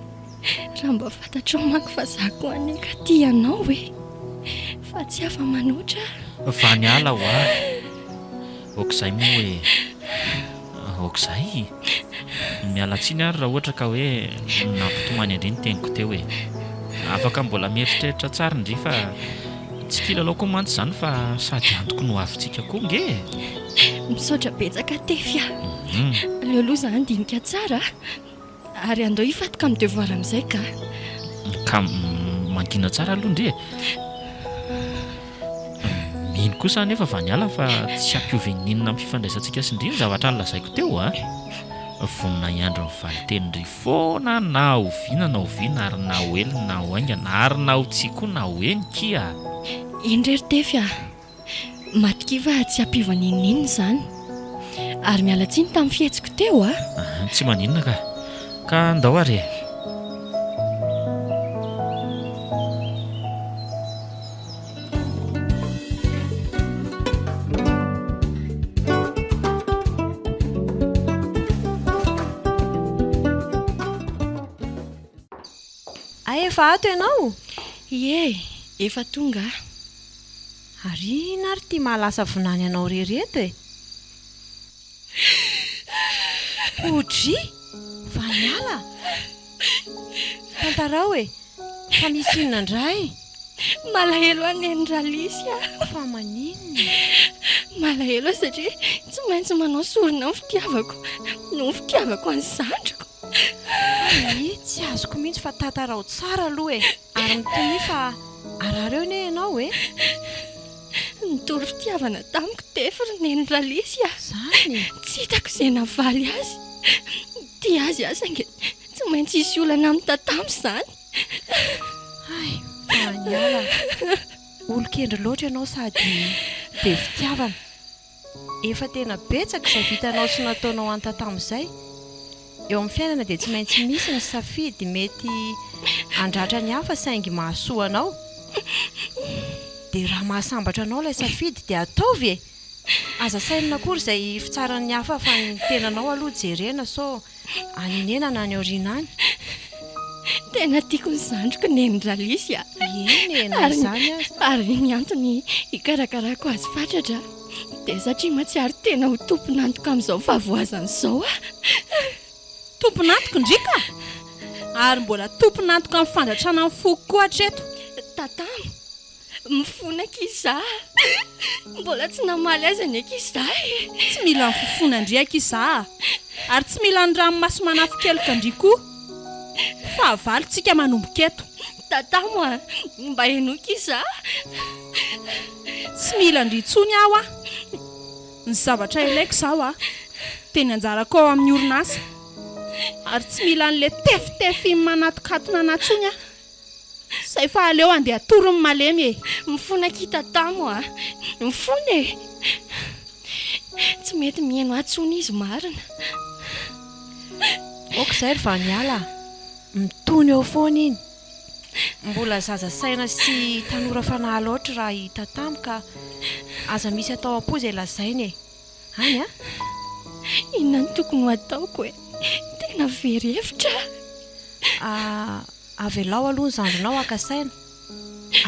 [SPEAKER 3] raha mba fantatrao manko fa za koa anie ka tia anao e! Fa tsy afa-manoatra
[SPEAKER 2] aho. Vaniala hoa! Aok'izay moa e! Aok'izay! Miala tsiny ary raha ohatra ka hoe nampitomany an-dry ny teniko teo e! Afaka mbola mieritreritra tsara ndry fa tsy kilalao koa mantsy izany fa sady antoko ny hoavintsika koa nge e!
[SPEAKER 3] Misaotra betsaka Tefy a! Aleo aloha za handinika tsara a! Ary andao hifantoka amin'ny devoir amin'izay ka!
[SPEAKER 2] Ka mangina tsara aloha ndry e! Mino kosa anefa Vaniala fa tsy hampiova n'inona amin'ny fifandraisantsika sy ndry ny zavatra nolazaiko teo a! Vonona hiandry ny valin-tenin-dry foana aho na oviana na oviana ary na ho ela na ho haingana ary na ho tsia koa na ho eny kia a!
[SPEAKER 3] Eny re ry Tefy a! Matokia fa tsy hampiova n'inon'inona izany. Ary miala tsiny tamin'ny fihetsiko teo a!
[SPEAKER 2] Tsy maninona ka! Ka ndao ary e!
[SPEAKER 4] Hay efa ato ianao?
[SPEAKER 3] Ie, efa tonga aho.
[SPEAKER 4] Ary inona ary ity mahalasa vinany anao re reto e? Odry! Vaniala! Tantarao e! Fa misy inona indray?
[SPEAKER 3] Malahelo aho Neny Ralisy a!
[SPEAKER 4] Fa maninona?
[SPEAKER 3] Malahelo aho satria tsy maintsy manao sorona ny fitiavako noho ny fitiavako an'ny zandriko.
[SPEAKER 4] Hay, tsy azoko mihitsy fa tantarao tsara aloha e! Ary mitonia fa harary eo anie ianao e!
[SPEAKER 3] Nitory fitiavana tamiko Tefy ry Neny Ralisy a!
[SPEAKER 4] Izany?
[SPEAKER 3] Tsy hitako izay navaly azy. Tia azy aho saingy tsy maintsy hisy olana amin'ny tatamo izany.
[SPEAKER 4] Hay, fa niala. Olon-kendry loatra ianao sady be fitiavana. Efa tena betsaka izay vitanao sy nataonao an tatamo izay. Eo amin'ny fiainana dia tsy maintsy misy ny safidy mety handratra ny hafa saingy mahasoa anao. Dia raha mahasambatra anao ilay safidy dia ataovy e! Aza sainina akory izay fitsaran'ny hafa fa ny tenanao aloha jerena sao Hanenenana any aoriana any.
[SPEAKER 3] Tena tiako ny zandriko Neny Ralisy a!
[SPEAKER 4] Eny e, na izany aza.
[SPEAKER 3] Ary ny antony hikarakarako azy fatratra dia satria mahatsiaro tena ho tompon'antoka amin'izao fahavoazany izao aho.
[SPEAKER 5] Tompon'antoka ndry ka! Ary mbola tompon'antoka amin'ny fandratrana ny foko koa hatreto.
[SPEAKER 3] Tatamo, Mifona akia za. Mbola tsy namaly azy anie akia za e.
[SPEAKER 5] Tsy mila ny fifonan-dry akia za a. Ary tsy mila ny ranomaso manafin-keloka an-dry koa. Fahavalo tsika manomboka eto.
[SPEAKER 3] Tatamo a, mba henoy akia za.
[SPEAKER 5] Tsy mila an-dry intsony aho a. Ny zavatra ilaiko izao a, dia ny anjarako ao amin'ny orinasa. Ary tsy mila an'ilay tefitefy manatokatona anà intsony aho. Zay fa aleo andeha hatory ny malemy e!
[SPEAKER 3] Mifona akia tatamo a! Mifona e! Tsy mety mihaino ahy tsony izy marina.
[SPEAKER 4] Ok izay ry Vaniala a! Mitony eo foana iny. Mbola zaza saina sy tanora fanahy loatra raha i Tatamo ka aza misy atao am-po izay lazainy e! Any a!
[SPEAKER 3] Inona no tokony ho ataoko e? Tena very hevitra aho.
[SPEAKER 4] Ah, avelao aloha ny zandrinao haka saina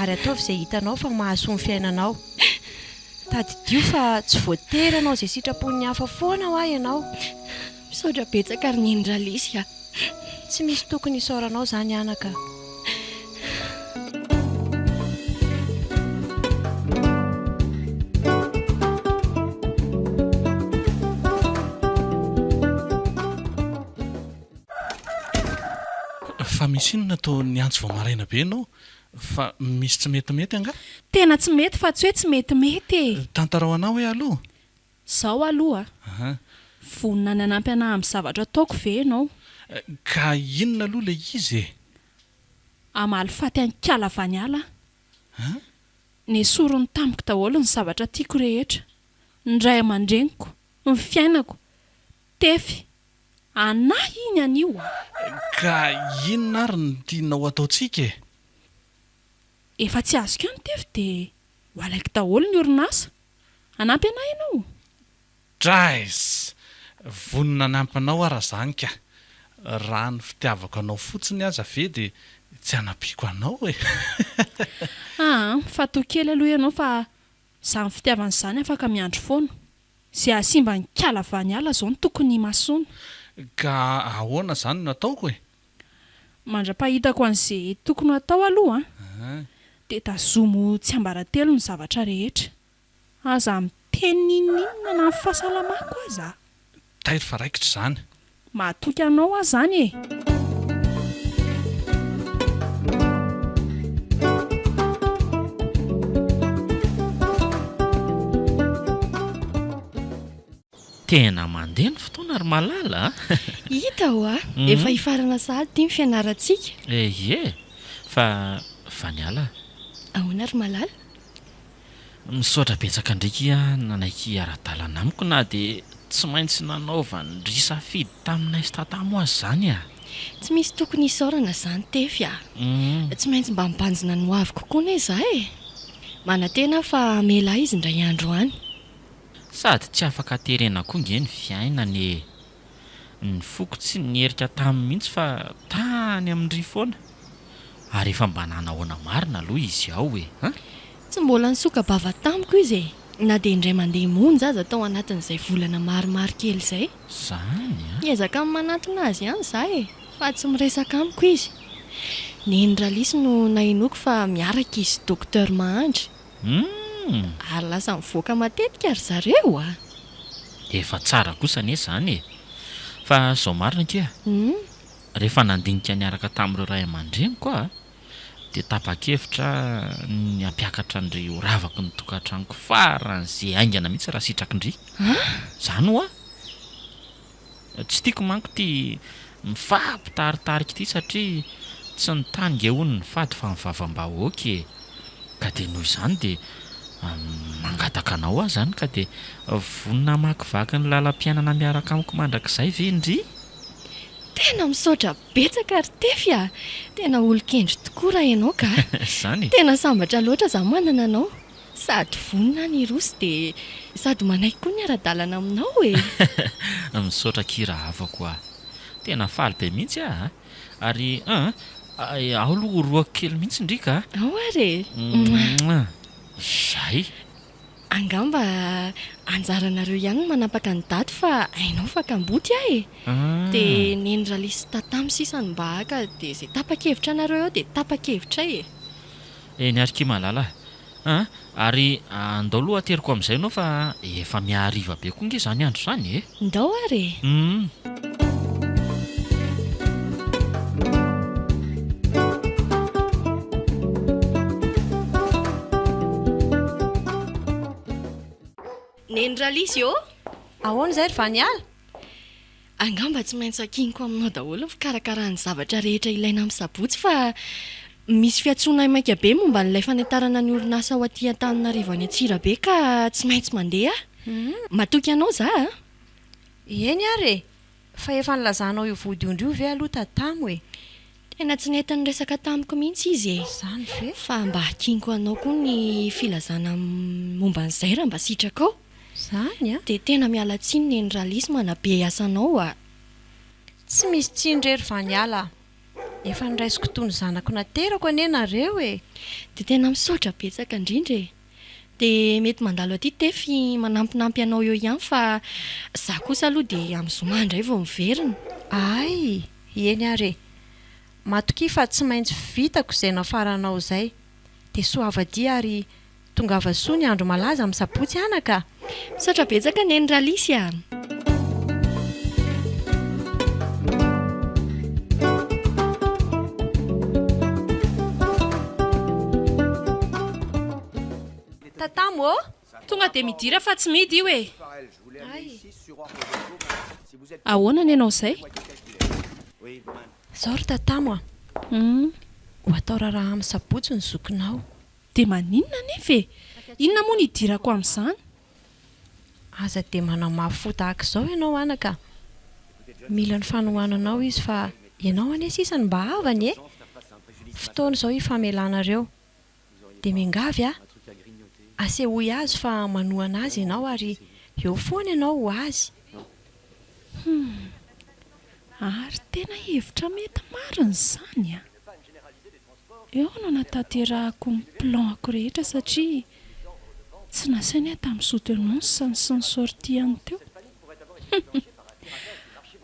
[SPEAKER 4] ary ataovy izay hitanao fa mahasoa ny fiainanao. Tadidio fa tsy voatery hanao izay sitrapon'ny hafa foana hoa ianao.
[SPEAKER 3] Misaotra betsaka ry Neny Ralisy a!
[SPEAKER 4] Tsy misy tokony hisaoranao izany anaka a!
[SPEAKER 6] Fa misy inona toa niantso vao maraina be ianao? Fa misy tsy metimety angaha?
[SPEAKER 5] Tena tsy mety fa tsy hoe tsy metimety e!
[SPEAKER 6] Tantarao anah hoe aloha?
[SPEAKER 5] Zao aloha a! Vonona ny hanampy anah amin'ny zavatra ataoko ve ianao?
[SPEAKER 6] Ka inona aloha ilay izy e?
[SPEAKER 5] Hamaly faty an'i Kala Vaniala aho.
[SPEAKER 6] An?
[SPEAKER 5] Nesoriny tamiko daholo ny zavatra tiako rehetra. Ny ray aman-dreniko, ny fiainako. Tefy, Anah iny anio a!
[SPEAKER 6] Ka inona ary no tianao ataontsika e?
[SPEAKER 5] Efa tsy azoko ihany Tefy dia ho alaiko daholo ny orinasa. Hanampy anah ianao?
[SPEAKER 6] Drais! Vonona hanampy anao aho razany ka! Raha ny fitiavako anao fotsiny aza ve dia tsy hanampiako anao e!
[SPEAKER 5] Aa, fa toa kely aloha ianao fa izany fitiavana izany afaka miandry foana. Izay hahasimba ny kala vaniala izao no tokony himasoana.
[SPEAKER 6] Ka ahoana izany no ataoko e?
[SPEAKER 5] Mandra-pahitako an'izay tokony ho atao aloha dia tazomo tsiambaratelo ny zavatra rehetra. Aza miteny n'inon'inona na ny fahasalamako aza.
[SPEAKER 6] Tairo fa raikitra izany.
[SPEAKER 5] Matoky anao aho izany e!
[SPEAKER 2] Tena mandeha ny fotoana ry Malala a!
[SPEAKER 3] Hita hoa, efa hifarana sahady ity ny fianarantsika.
[SPEAKER 2] Ie, fa Vaniala a!
[SPEAKER 3] Ahoana ry Malala?
[SPEAKER 2] Misaotra betsaka ndriky a nanaiky hiara-dalana amiko na dia tsy maintsy nanaovan-dry safidy taminay sy Tatamo aza izany a!
[SPEAKER 3] Tsy misy tokony hisaorana izany Tefy a! Tsy maintsy mba mibanjina ny hoaviko koa anie za e! Manantena aho fa hamela ahy izy indray andro any.
[SPEAKER 2] Sady tsy afaka terena koa nge ny fiainana e! Ny foko tsy nierika taminy mihitsy fa tany amin-dry foana. Ary efa mba nanahoana marina aloha izy ao e! An!
[SPEAKER 3] Tsy mbola nisoka-bava tamiko izy e! Na dia indray mandeha monja aza tao anatin'izay volana maromaro kely izay.
[SPEAKER 2] Zany an!
[SPEAKER 3] Miezaka ny manantona azy ihany za e! Fa tsy miresaka amiko izy. Neny Ralisy no nahenoako fa miaraka izy sy Docteur Mahandry.
[SPEAKER 2] Humm!
[SPEAKER 3] Ary lasa mivoaka matetika ry zareo a!
[SPEAKER 2] Efa tsara kosa anie izany e! Fa izao marina akia, rehefa nandinika niaraka tamin'ireo ray aman-dreniko aho dia tapa-kevitra ny hampiakatra an-dry ho ravako ny tokantranoko faran'izay haingana mihitsy raha sitrakin-dry. Izany hoa! Tsy tiako manko ity mifampitaritarika ity satria tsy ny tany nge hono no fady fa ny vavam-bahoaka e! Ka dia noho izany dia mangataka anao aho izany ka dia vonona hamakivaky ny lalam-piainana miaraka amiko mandrakizay ve ndry?
[SPEAKER 3] Tena misaotra betsaka ry Tefy a! Tena olon-kendry tokoa raha ianao ka!
[SPEAKER 2] Izany e!
[SPEAKER 3] Tena sambatra loatra izaho manana anao. Sady vonona ny hiroso dia sady manaiky koa ny hiara-dalana aminao e!
[SPEAKER 2] Misaotra akia rahavako a! Tena faly be mihitsy aho a! Ary an! Ao aloha orohako kely mihitsy ndry ka!
[SPEAKER 3] Ao ary e!
[SPEAKER 2] Mouah! Zay!
[SPEAKER 3] Angamba anjaranareo ihany ny manapaka ny daty fa hainao fa kamboty aho e! Dia neny Ralisy sy Tatamo sisa no mba haka dia izay tapa-kevitra anareo eo dia tapa-kevitray e!
[SPEAKER 2] Eny ary kia malala a! An! Ary andao aloha ateriko amin'izay ianao fa efa mihahariva be koa nge izany andro izany e!
[SPEAKER 3] Ndao ary e!
[SPEAKER 2] Hum!
[SPEAKER 3] Neny Ralisy ô!
[SPEAKER 4] Ahoana izay ry Vaniala?
[SPEAKER 3] Angamba tsy maintsy ankiniko aminao daholo ny fikarakarana ny zavatra rehetra ilaina amin'ny sabotsy fa misy fiantsoana ahy maika be momba an'ilay fanitarana ny orinasa ho aty Antananarivo any Antsirabe ka tsy maintsy mandeha aho. Matoky anao za a!
[SPEAKER 4] Eny ary e! Fa efa nilazanao io vodiondry io ve aloha Tatamo e?
[SPEAKER 3] Tena tsy nety niresaka tamiko mihitsy izy e!
[SPEAKER 4] Izany ve?
[SPEAKER 3] Fa mba ankiniko anao koa ny filazana momba an'izay raha mba sitrakao.
[SPEAKER 4] Zany a!
[SPEAKER 3] Dia tena miala tsiny neny Ralisy manabe asanao a!
[SPEAKER 4] Tsy misy tsiny re ry Vaniala a! Efa noraisiko toy ny zanako naterako anie nareo e!
[SPEAKER 3] Dia tena misaotra betsaka indrindra e! Dia mety mandalo aty Tefy manampinampy anao eo ihany fa za kosa aloha dia amin'ny zoma indray vao miverina.
[SPEAKER 4] Hay! Eny ary e! Matokia fa tsy maintsy vitako izay nafaranao izay. Dia soavadia ary Tongava soa ny andro malaza amin'ny sabotsy anaka a!
[SPEAKER 3] Misaotra betsaka Neny Ralisy a!
[SPEAKER 4] Tatamo ô!
[SPEAKER 5] Tonga dia midira fa tsy midy io e!
[SPEAKER 4] Hay!
[SPEAKER 5] Ahoana ny anao izay?
[SPEAKER 4] Zao ry Tatamo a! Ho atao raharaha amin'ny sabotsy ny zokinao.
[SPEAKER 5] Dia maninona anefa e? Inona moa no idirako amin'izany?
[SPEAKER 4] Aza dia manamafy fo tahaka izao ianao anaka a! Mila ny fanohananao izy fa ianao anie sisa no mba havany e! Fotoana izao hifamelanareo. Dia miangavy aho, asehoy azy fa manohana azy ianao ary eo foana ianao ho azy.
[SPEAKER 5] Hum. Ary tena hevitra mety marina izany an! Eo no anatanterahako ny plan-ko rehetra satria tsy nasainy aho tamin'ny soutenance sy ny sortie any teo. Hum!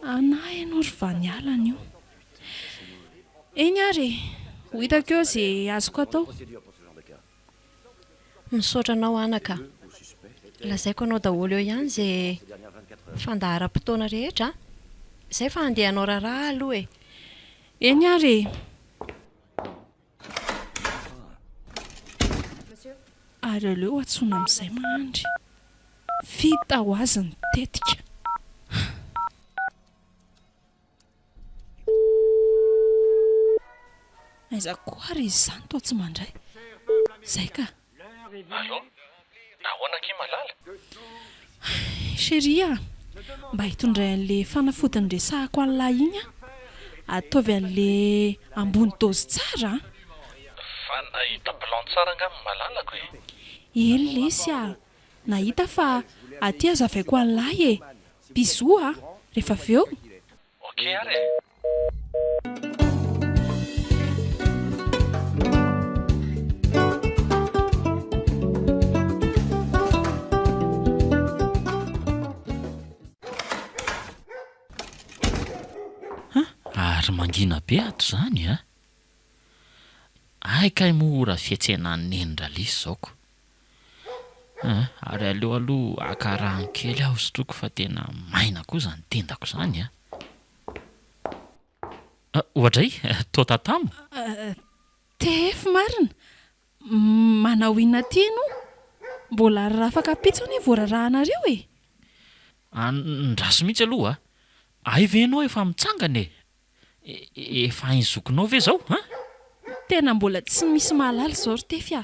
[SPEAKER 5] Anà ianao ry Vaniala anio. Eny ary e! Ho hitako eo ze azoko atao.
[SPEAKER 4] Misaotra anao anaka a! Lazaiko anao daholo eo ihany ze fandaharam-potoana rehetra a! Zay fa handeha hanao raharaha aloha e!
[SPEAKER 5] Eny ary e! Ary aleo antsoina amin'izay mahandry. Vita ho azy ny tetika. Aiza koa ary izy izany toa tsy mandray. Izay ka.
[SPEAKER 6] Allô? Nahoana akia Malala?
[SPEAKER 5] Chérie a! Mba hitondray an'le fanafody niresahako an'lah iny aho. Ataovy an'le ambony dose tsara an!
[SPEAKER 6] Fa nahita plan tsara angamba Malalako e?
[SPEAKER 5] Eny lesy a! Nahita fa aty azavaiko an'lah e! Bisous a! Rehefa avy eo.
[SPEAKER 6] Ok ary e!
[SPEAKER 2] Ary mangina be ato izany a! Hay kay moa ora fihetsenan'i Neny Ralisy izao ko! Ary aleo aloha haka rano kely aho sotroiko fa tena maina koa izany tendako izany a! Oadray, toa tatamo?
[SPEAKER 5] TF marina! Manao inona aty ianao? Mbola rafaka-pitso anie voararahanareo e!
[SPEAKER 2] Andraso mihitsy aloha a! Hay ve ianao efa mitsangana e? Efa hain'ny zokinao ve izao an?
[SPEAKER 5] Tena mbola tsy misy mahalala izao ry Tefy a!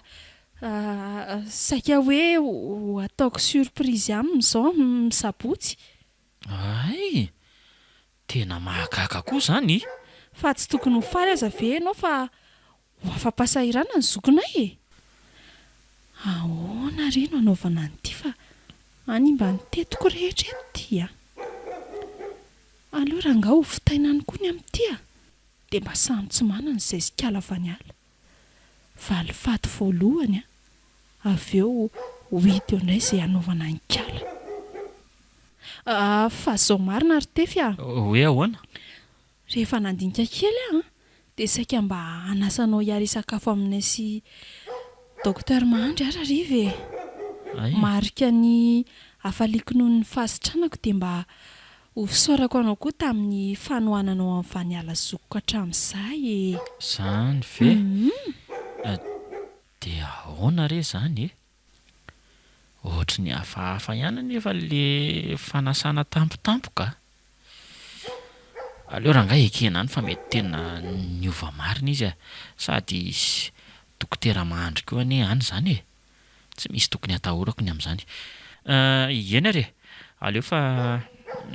[SPEAKER 5] Saika hoe ho ataoko surprise aminy izao amin'ny sabotsy.
[SPEAKER 2] Hay! Tena mahagaga koa izany!
[SPEAKER 5] Fa tsy tokony ho faly aza ve ianao fa ho afa-pahasahiranana ny zokinay e? Ahoana re no hanaovana an'ity fa hanimba ny tetiko rehetra eto ity a! Aleo rangaha ho vitaina any koa ny amin'ity a! Dia mba samy tsy manana izay sikala avy any ala. Valifaty voalohany a! Avy eo ho hita eo indray izay hanaovana ny kala. Fa izao marina ry Tefy a!
[SPEAKER 2] Hoe ahoana?
[SPEAKER 5] Rehefa nandinika kely aho an, dia saika mba hanasa anao hiara-hisakafo aminay sy Docteur Mahandry aho Rariva e!
[SPEAKER 2] Ay.
[SPEAKER 5] Marika ny hafaliako noho ny fahasitranako dia mba ho fisaorako anao koa tamin'ny fanohananao an'i Vaniala zokiko hatramin'izay e!
[SPEAKER 2] Izany ve? Dia ahoana re izany e? Ohatry ny hafahafa ihany anefa le fanasana tampotampoka a! Aleo rangahy ekena any fa mety tena niova marina izy a! Sady dokotera mahandry koa anie any izany e! Tsy misy tokony hatahorako ny amin'izany. Eny ary e! Aleo fa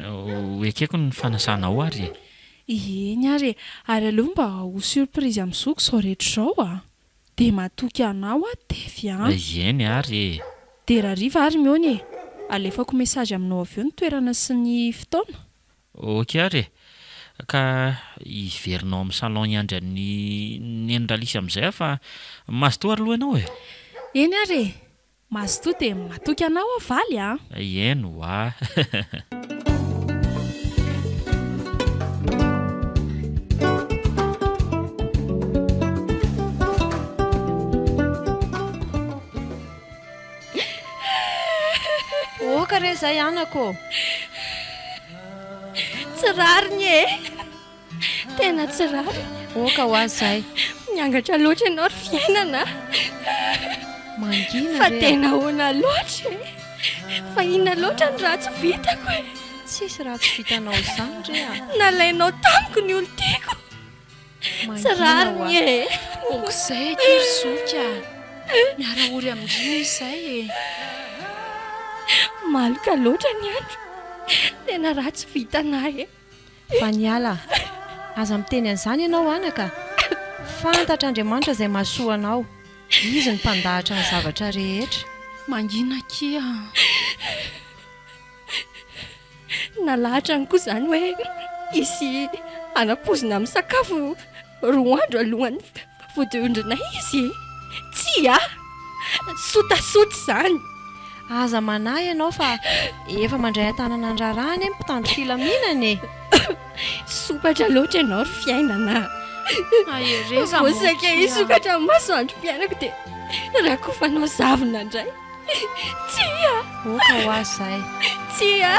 [SPEAKER 2] ho ekeko ny fanasanao ary e!
[SPEAKER 5] Eny ary e! Ary aleo mba ho surprise amin'ny zoky izao rehetra izao a! Dia matoky anao aho Tefy a!
[SPEAKER 2] Eny ary e!
[SPEAKER 5] Dia rariva ary mihaona e! Alefako message aminao avy eo ny toerana sy ny fotoana.
[SPEAKER 2] Ok ary e! Ka hiverina ao amin'ny salon hiandry an'i Neny Ralisy amin'izay aho fa mazotoa ary aloha ianao e!
[SPEAKER 5] Eny ary e! Mazotoa dia matoky anao aho valy a!
[SPEAKER 2] Eny hoa!
[SPEAKER 4] Oka re zay anako ô!
[SPEAKER 3] Tsy rariny e! Tena tsy rariny.
[SPEAKER 4] Oka ho azy zay.
[SPEAKER 3] Miangatra loatra ianao ry fiainana a.
[SPEAKER 4] Mangina re
[SPEAKER 3] Fa
[SPEAKER 4] a.
[SPEAKER 3] tena ahoana loatra e. Fa inona loatra ny ratsy vitako e.
[SPEAKER 4] Tsisy ratsy vitanao izany re a.
[SPEAKER 3] Nalainao tamiko ny olon-tiako. Tsy
[SPEAKER 4] Mangina ho
[SPEAKER 3] rariny
[SPEAKER 4] azy.
[SPEAKER 3] e.
[SPEAKER 5] Ok izay akia ry zoky a. Miara-ory amin-dry anie izay e.
[SPEAKER 3] Maloka loatra ny andro. Tena ratsy vitana e.
[SPEAKER 4] Vaniala, aza miteny an'izany ianao anaka! Fantatr'Andriamanitra izay mahasoa anao. Izy no mpandahatra ny zavatra rehetra.
[SPEAKER 5] Mangina akia a!
[SPEAKER 3] Nalahatrany koa izany hoe hisy hanapozina amin'ny sakafo roa andro alohan'ny vodiondrinay izy e! Tsia! Sotasota izany!
[SPEAKER 4] Aza manahy ianao fa efa mandray an-tanana ny raharaha anie ny mpitandro filaminana e!
[SPEAKER 3] Sompatra loatra ianao ry fiainana a!
[SPEAKER 5] Mahereza
[SPEAKER 3] Vao saika
[SPEAKER 5] mokia.
[SPEAKER 3] hisokatra ny masoandrom-piainako dia rakofanao zavona indray. Tsia!
[SPEAKER 4] Oka ho azy izay.
[SPEAKER 3] Tsia!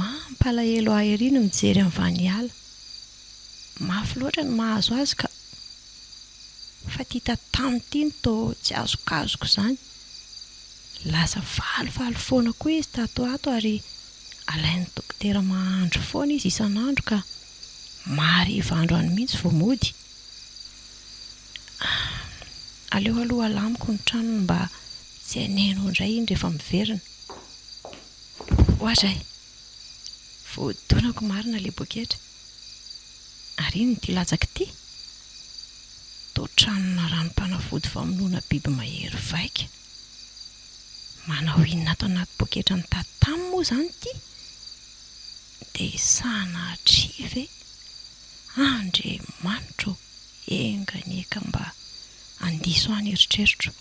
[SPEAKER 4] Mampalahelo ahy ery ny mijery an'i Vaniala. Mafy loatra ny mahazo azy ka. Fa ity tatamo ity no toa tsy azokazoko izany. Lasa falifaly foana koa izy tato ho ato ary alain'ny dokotera mahandro foana izy isan'andro ka mahariva andro any mihitsy vao mody. Aleo aloha alamiko ny tranony mba tsy haneno indray iny rehefa miverina. Oadray! Voadonako marina ilay poketra. Ary inona ity latsaka ity? Toa tranona ranom-panafody famonoana biby mahery vaika. Manao inona ato anaty poketran'i Tatamo moa izany ity? Dia sanatria ve? Andriamanitra ô! Enga anie ka mba handiso ahy ny eritreritro.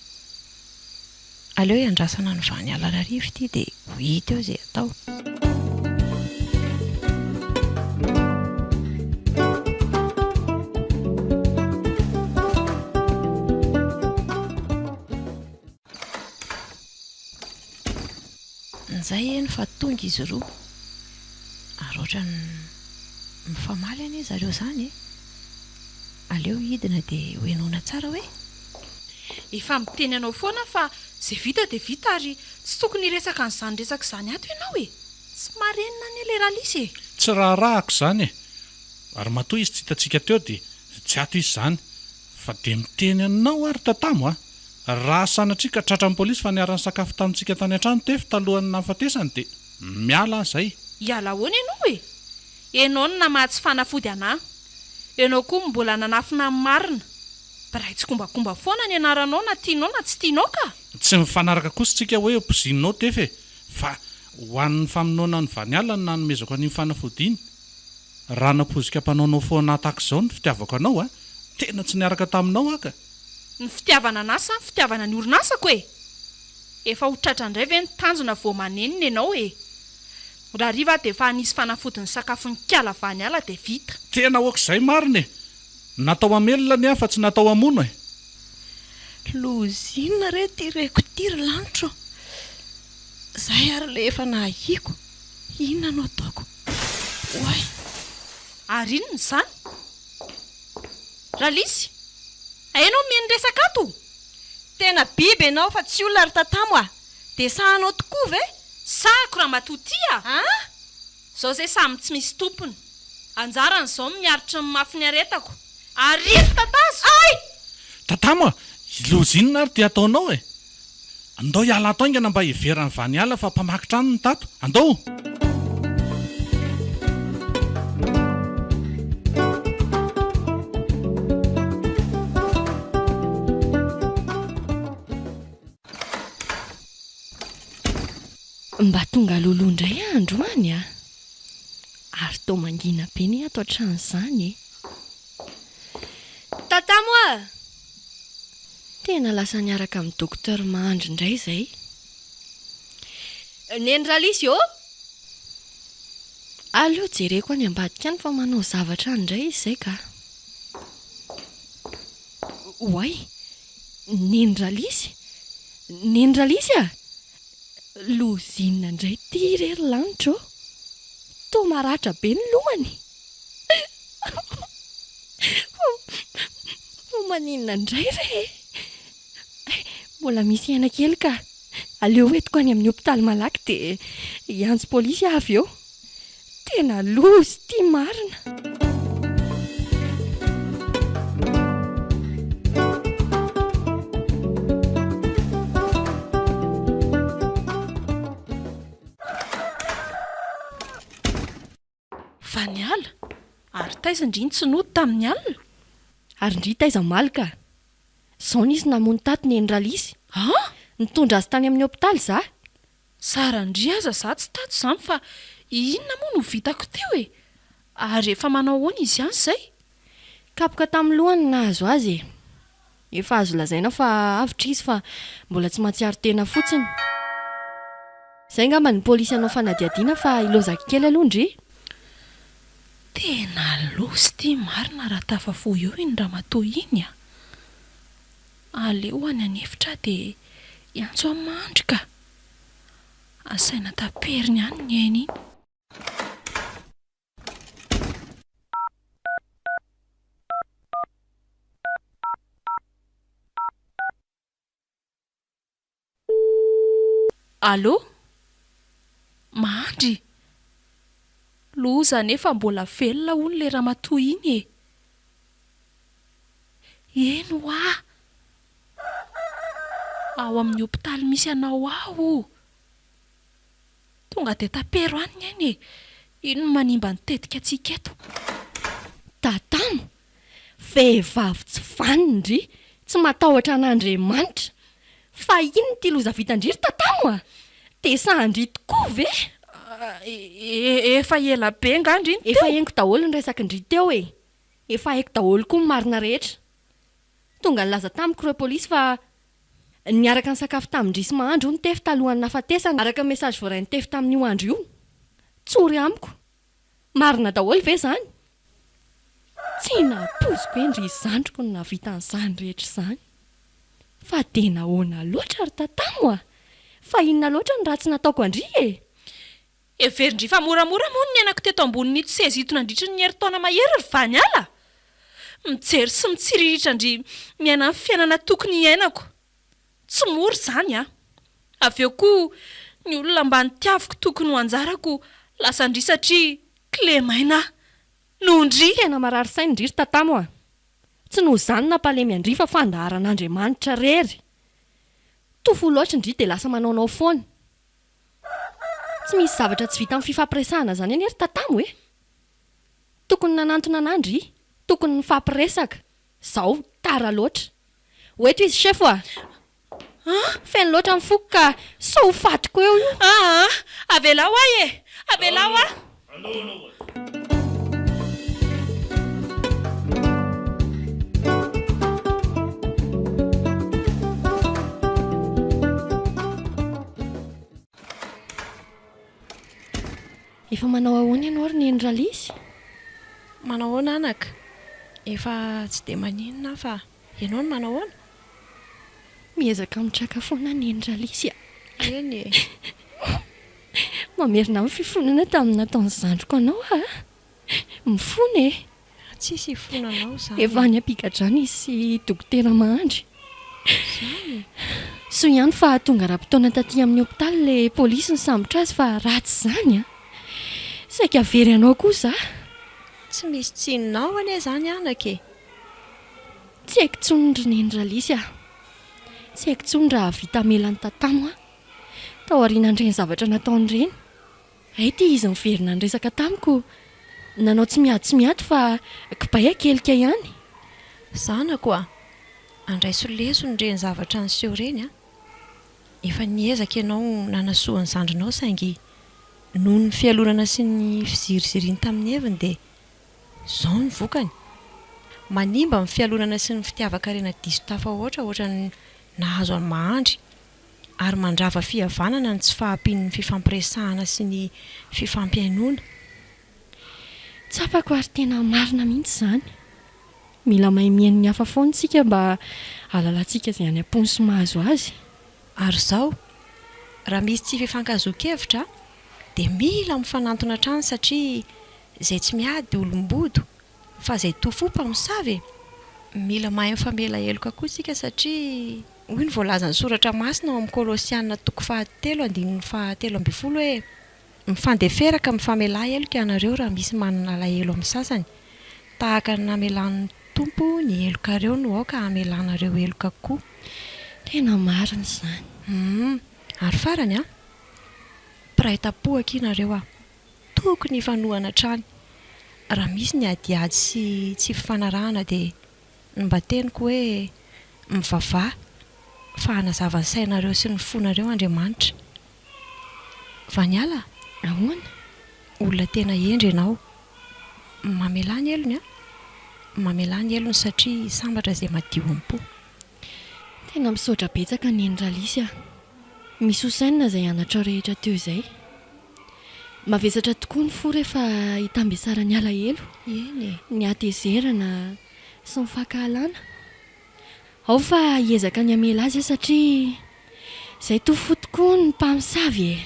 [SPEAKER 4] Aleo hiandrasana ny vany alalarivo ity dia ho hita eo izay atao. Njay eny fa tonga izy roa. Ary ohatran'ny mifamaly anie zareo izany e! Aleo hidina dia ho henoina tsara hoe.
[SPEAKER 5] Efa miteny anao foana aho fa izay vita dia vita ary tsy tokony hiresaka an'izany resaka izany ato ianao e! Tsy marenina anie ilay Ralisy e!
[SPEAKER 6] Tsy raharahako izany e! Ary matoa izy tsy hitantsika teo dia tsy ato izy izany. Fa dia miteny anao aho ry Tatamo a! Raha sanatria ka tratran'ny polisy fa niara-nisakafo tamintsika tany an-trano Tefy talohan'ny nahafatesany dia miala aho izay.
[SPEAKER 5] Hiala ahoana ianao e? Ianao no namatsy fanafody anà. Ianao koa no mbola nanafina ny marina. Mpiray tsikombakomba foana ny anaranao na tianao na tsy tianao ka!
[SPEAKER 6] Tsy mifanaraka kosa tsika hoe pozininao Tefy e! Fa ho an'ny famonoana an'i Vaniala no nanomezako an'iny fanafody iny. Raha nampoiziko hampanaonao foana tahaka izao ny fitiavako anao a! Tena tsy niaraka taminao aho ka!
[SPEAKER 5] Ny fitiavana anà sa ny fitiavana ny orinasako e? Efa ho tratra indray ve ny tanjona vao manenina ianao e? Rahariva aho dia efa hanisy fanafody ny sakafon'i Kiala Vaniala dia vita.
[SPEAKER 6] Tena oak'izay marina e! Natao hamelona anie aho fa tsy natao hamono e!
[SPEAKER 4] Loza inona re ity reko ity ry lanitra ô! Zay ary le efa nahiako, inona no ataoko? Oay!
[SPEAKER 5] Ary inona izany? Ralisy, Hainao mihaino resaka ato?
[SPEAKER 4] Tena biby ianao fa tsy olona ry Tatamo a! Dia sahanao tokoa ve?
[SPEAKER 5] Sahako ramatoa ty a!
[SPEAKER 4] An?
[SPEAKER 5] Zao zay samy tsy misy tompony. Anjarany zao ny miaritra ny mafy niaretako. Ary ry Tatazo!
[SPEAKER 4] Ay!
[SPEAKER 6] Tatamo a! Loza inona ary ty ataonao e? Andao hiala ato haingana mba hiheveran'i Vaniala fa mpamaky trano ny tato. Andao!
[SPEAKER 3] Mba tonga alohaloha indray aho androany a! Ary toa mangina be ny ato an-trano izany e! Tatamo a! Tena lasa niaraka amin'i Docteur Mahandry indray izay. Neny Ralisy ô! Aleo jereko any ambadika any fa manao zavatra any indray izy izay ka. Oay! Neny Ralisy! Neny Ralisy a! Loza inona indray ity re ry lanitra ô! Toa maratra be ny lohany. Fa maninona indray re e? Mbola misy aina kely ka. Aleo hoentiko any amin'ny hopitaly malaky dia hiantso polisy aho avy eo. Tena loza ity marina.
[SPEAKER 5] Fa niala? Ary taiza ndry no tsy nody tamin'ny alina?
[SPEAKER 3] Ary ndry taiza omaly ka? Zao nisy namono tato neny Ralisy.
[SPEAKER 5] An!
[SPEAKER 3] Nitondra azy tany amin'ny hopitaly za.
[SPEAKER 5] Zara ndry aza za tsy tato izany fa inona moa no vitako teo e? Ary efa manao ahoana izy any izay?
[SPEAKER 3] Kapoka tamin'ny lohany no nahazo azy e! Efa azo lazaina fa avotra izy fa mbola tsy mahatsiaro tena fotsiny. Izay angamba ny polisy hanao fanadihadiana fa ilaozako kely aloha ndry.
[SPEAKER 5] Tena loza ity marina raha tafafoha eo iny ramatoa iny a! Aleo any an'efitra aho dia hiantso an'i Mandry ka! Asaina taperiny any ny ainy iny. Allô? Mandry? Loza anefa mbola velona hono le ramatoa iny e! Eny hoa! Ao amin'ny hopitaly misy anao ao! Tonga dia tapero any ny aina e! Iny no manimba ny tetika antsika eto.
[SPEAKER 3] Tatamo! Vehivavy tsy vanona ndry, tsy matahotra an'Andriamanitra. Fa inona ity loza vitan-dry ry Tatamo a? Dia sahan-dry tokoa ve?
[SPEAKER 5] Efa ela be nga ndry ny teo?
[SPEAKER 3] Efa henoko daholo ny resak'ndry teo e! Efa haiko daholo koa ny marina rehetra. Tonga nilaza tamiko ireo polisy fa Niaraka nisakafo tamin-dry sy Mahandry hono Tefy talohan'ny nahafatesany, araka ny message voarain'i Tefy tamin'io andro io. Tsory amiko. Marina daholo ve izany? Tsy nampoiziko hoe ndry zandriko no nahavita an'izany rehetra izany. Fa dia nahoana loatra ry Tatamo a? Fa inona loatra no ratsy nataoko an-dry e?
[SPEAKER 5] Heverin-dry fa moramora moa ny niainako teto ambonin'ito seza ito nandritry ny herintaona mahery ry Vaniala? Mijery sy mitsiriritra an-dry miaina ny fiainana tokony hiainako. Tsy mora izany an! Avy eo koa ny olona mba nitiaviko tokony ho anjarako lasan-dry satria kilemaina aho noho ndry.
[SPEAKER 3] Tena marary saina ndry ry Tatamo a! Tsy noho izany nampalemy an-dry fa fandaharan'Andriamanitra rery. Toa fo loatra ndry dia lasa manaonao foana. Tsy misy zavatra tsy vita amin'ny fifampiresahana izany anie ry Tatamo e! Tokony nanantona anah ndry, tokony nifampiresaka, zao tara loatra. Ho eto izy chef a! Feno loatra ny foko ka sao ho fatiko eo io.
[SPEAKER 5] Aa! Avelao ahy e! Avelao ahy!
[SPEAKER 3] Efa manao ahoana ianao ry Neny Ralisy?
[SPEAKER 4] Manao ahoana anaka? Efa tsy dia maninona aho fa ianao no manao ahoana?
[SPEAKER 3] Miezaka mitraka foana Neny Ralisy a!
[SPEAKER 4] Eny e!
[SPEAKER 3] Mamerina ny fifonana tamin'ny nataon'ny zandriko anao aho a! Mifona e!
[SPEAKER 4] Tsisy hifona anao izany e!
[SPEAKER 3] Efa any am-pigadrana izy sy dokotera Mahandry.
[SPEAKER 4] Izany e!
[SPEAKER 3] Soa ihany fa tonga ara-potoana taty amin'ny hopitaly ilay polisy nisambotra azy fa raha tsy izany an! Saika very anao koa izaho.
[SPEAKER 4] Tsy misy tsininao anie izany anaka e!
[SPEAKER 3] Tsy haiko intsony ry Neny Ralisy a! Tsy haiko intsony raha hahavita hamela an'i Tatamo aho. Tao aorianan'ireny zavatra nataony ireny. Hay ity izy niverina niresaka tamiko, nanao tsy miady tsy miady fa kibay akelika ihany.
[SPEAKER 4] Zanako a! Andraiso lesona ireny zavatra niseho ireny a! Efa niezaka ianao nanasoa ny zandrinao saingy noho ny fialonana sy ny fiziriziriany tamin'ny heviny dia izao ny vokany. Manimba ny fialonana sy ny fitiavan-karena diso tafahoatra ohatran'ny nahazo an'i Mahandry. ary mandrava fihavanana ny tsy fahampian'ny fifampiresahana sy ny fifampihainoana.
[SPEAKER 3] Tsapako ary tena marina mihitsy izany. Mila mahay mihaino ny hafa foana isika mba hahalalantsika izay any am-pony sy mahazo azy.
[SPEAKER 4] Ary izao, raha misy tsy fifankahazoan-kevitra dia mila mifanantona hatrany satria izay tsy miady olom-bodo Fa izay toa fo mpamosavy e! Mila mahay mifamela heloka koa isika satria hoy ny voalazan'ny soratra masina ao amin'ny Kolosiana toko fahatelo andininy fahatelo ambinifolo hoe, Mifandefera ka mifamelà heloka ianareo raha misy manana alahelo amin'ny sasany, tahaka ny namelan'ny Tompo ny helokareo no aoka hamelanareo heloka koa.
[SPEAKER 3] Tena marina izany.
[SPEAKER 4] Humm. Ary farany an! Mpiray tampo akia nareo ah! Tokony hifanohana hatrany. Raha misy ny adiady sy tsy fifanarahana dia ny mba teniko hoe mivavaha fa hanazava ny sainareo sy ny fonareo Andriamanitra. Vaniala a!
[SPEAKER 3] Ahoana?
[SPEAKER 4] Olona tena hendry ianao. Mamelà ny helony a! Mamelà ny helony satria sambatra izay madio am-po.
[SPEAKER 3] Tena misaotra betsaka Neny Ralisy a! Misy ho sainina izay anatrao rehetra teo izay. Mavesatra tokoa ny fo rehefa itambesaran'ny alahelo,
[SPEAKER 4] Eny e!
[SPEAKER 3] ny hatezerana sy ny fankahalana. Ao fa hiezaka ny hamela azy aho satria izay toa fo tokoa ny mpamosavy e!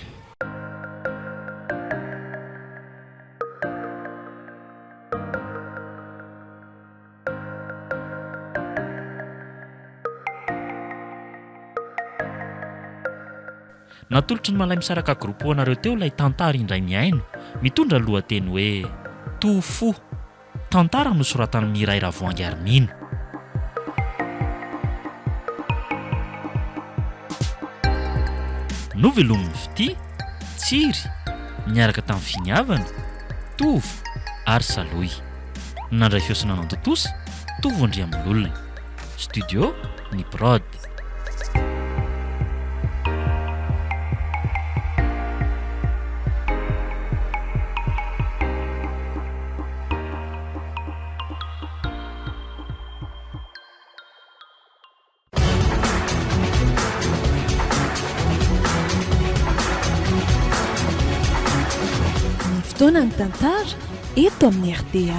[SPEAKER 2] Natolotry ny Malaimisaraka Group ho anareo teo ilay tantara indray mihaino, mitondra ny lohateny hoe Toa fo. Tantara nosoratan'i Miray Ravoahangy Arimino. Novelomin'ny fitia, Tsiry, niaraka tamin'ny finiavana, Tovo ary Salohy. Nandray feo sy nanantontosa, Tovo Andriambololona. Studio, Ny Prod.
[SPEAKER 1] Ny fotoana ny tantara eto amin'ny rta.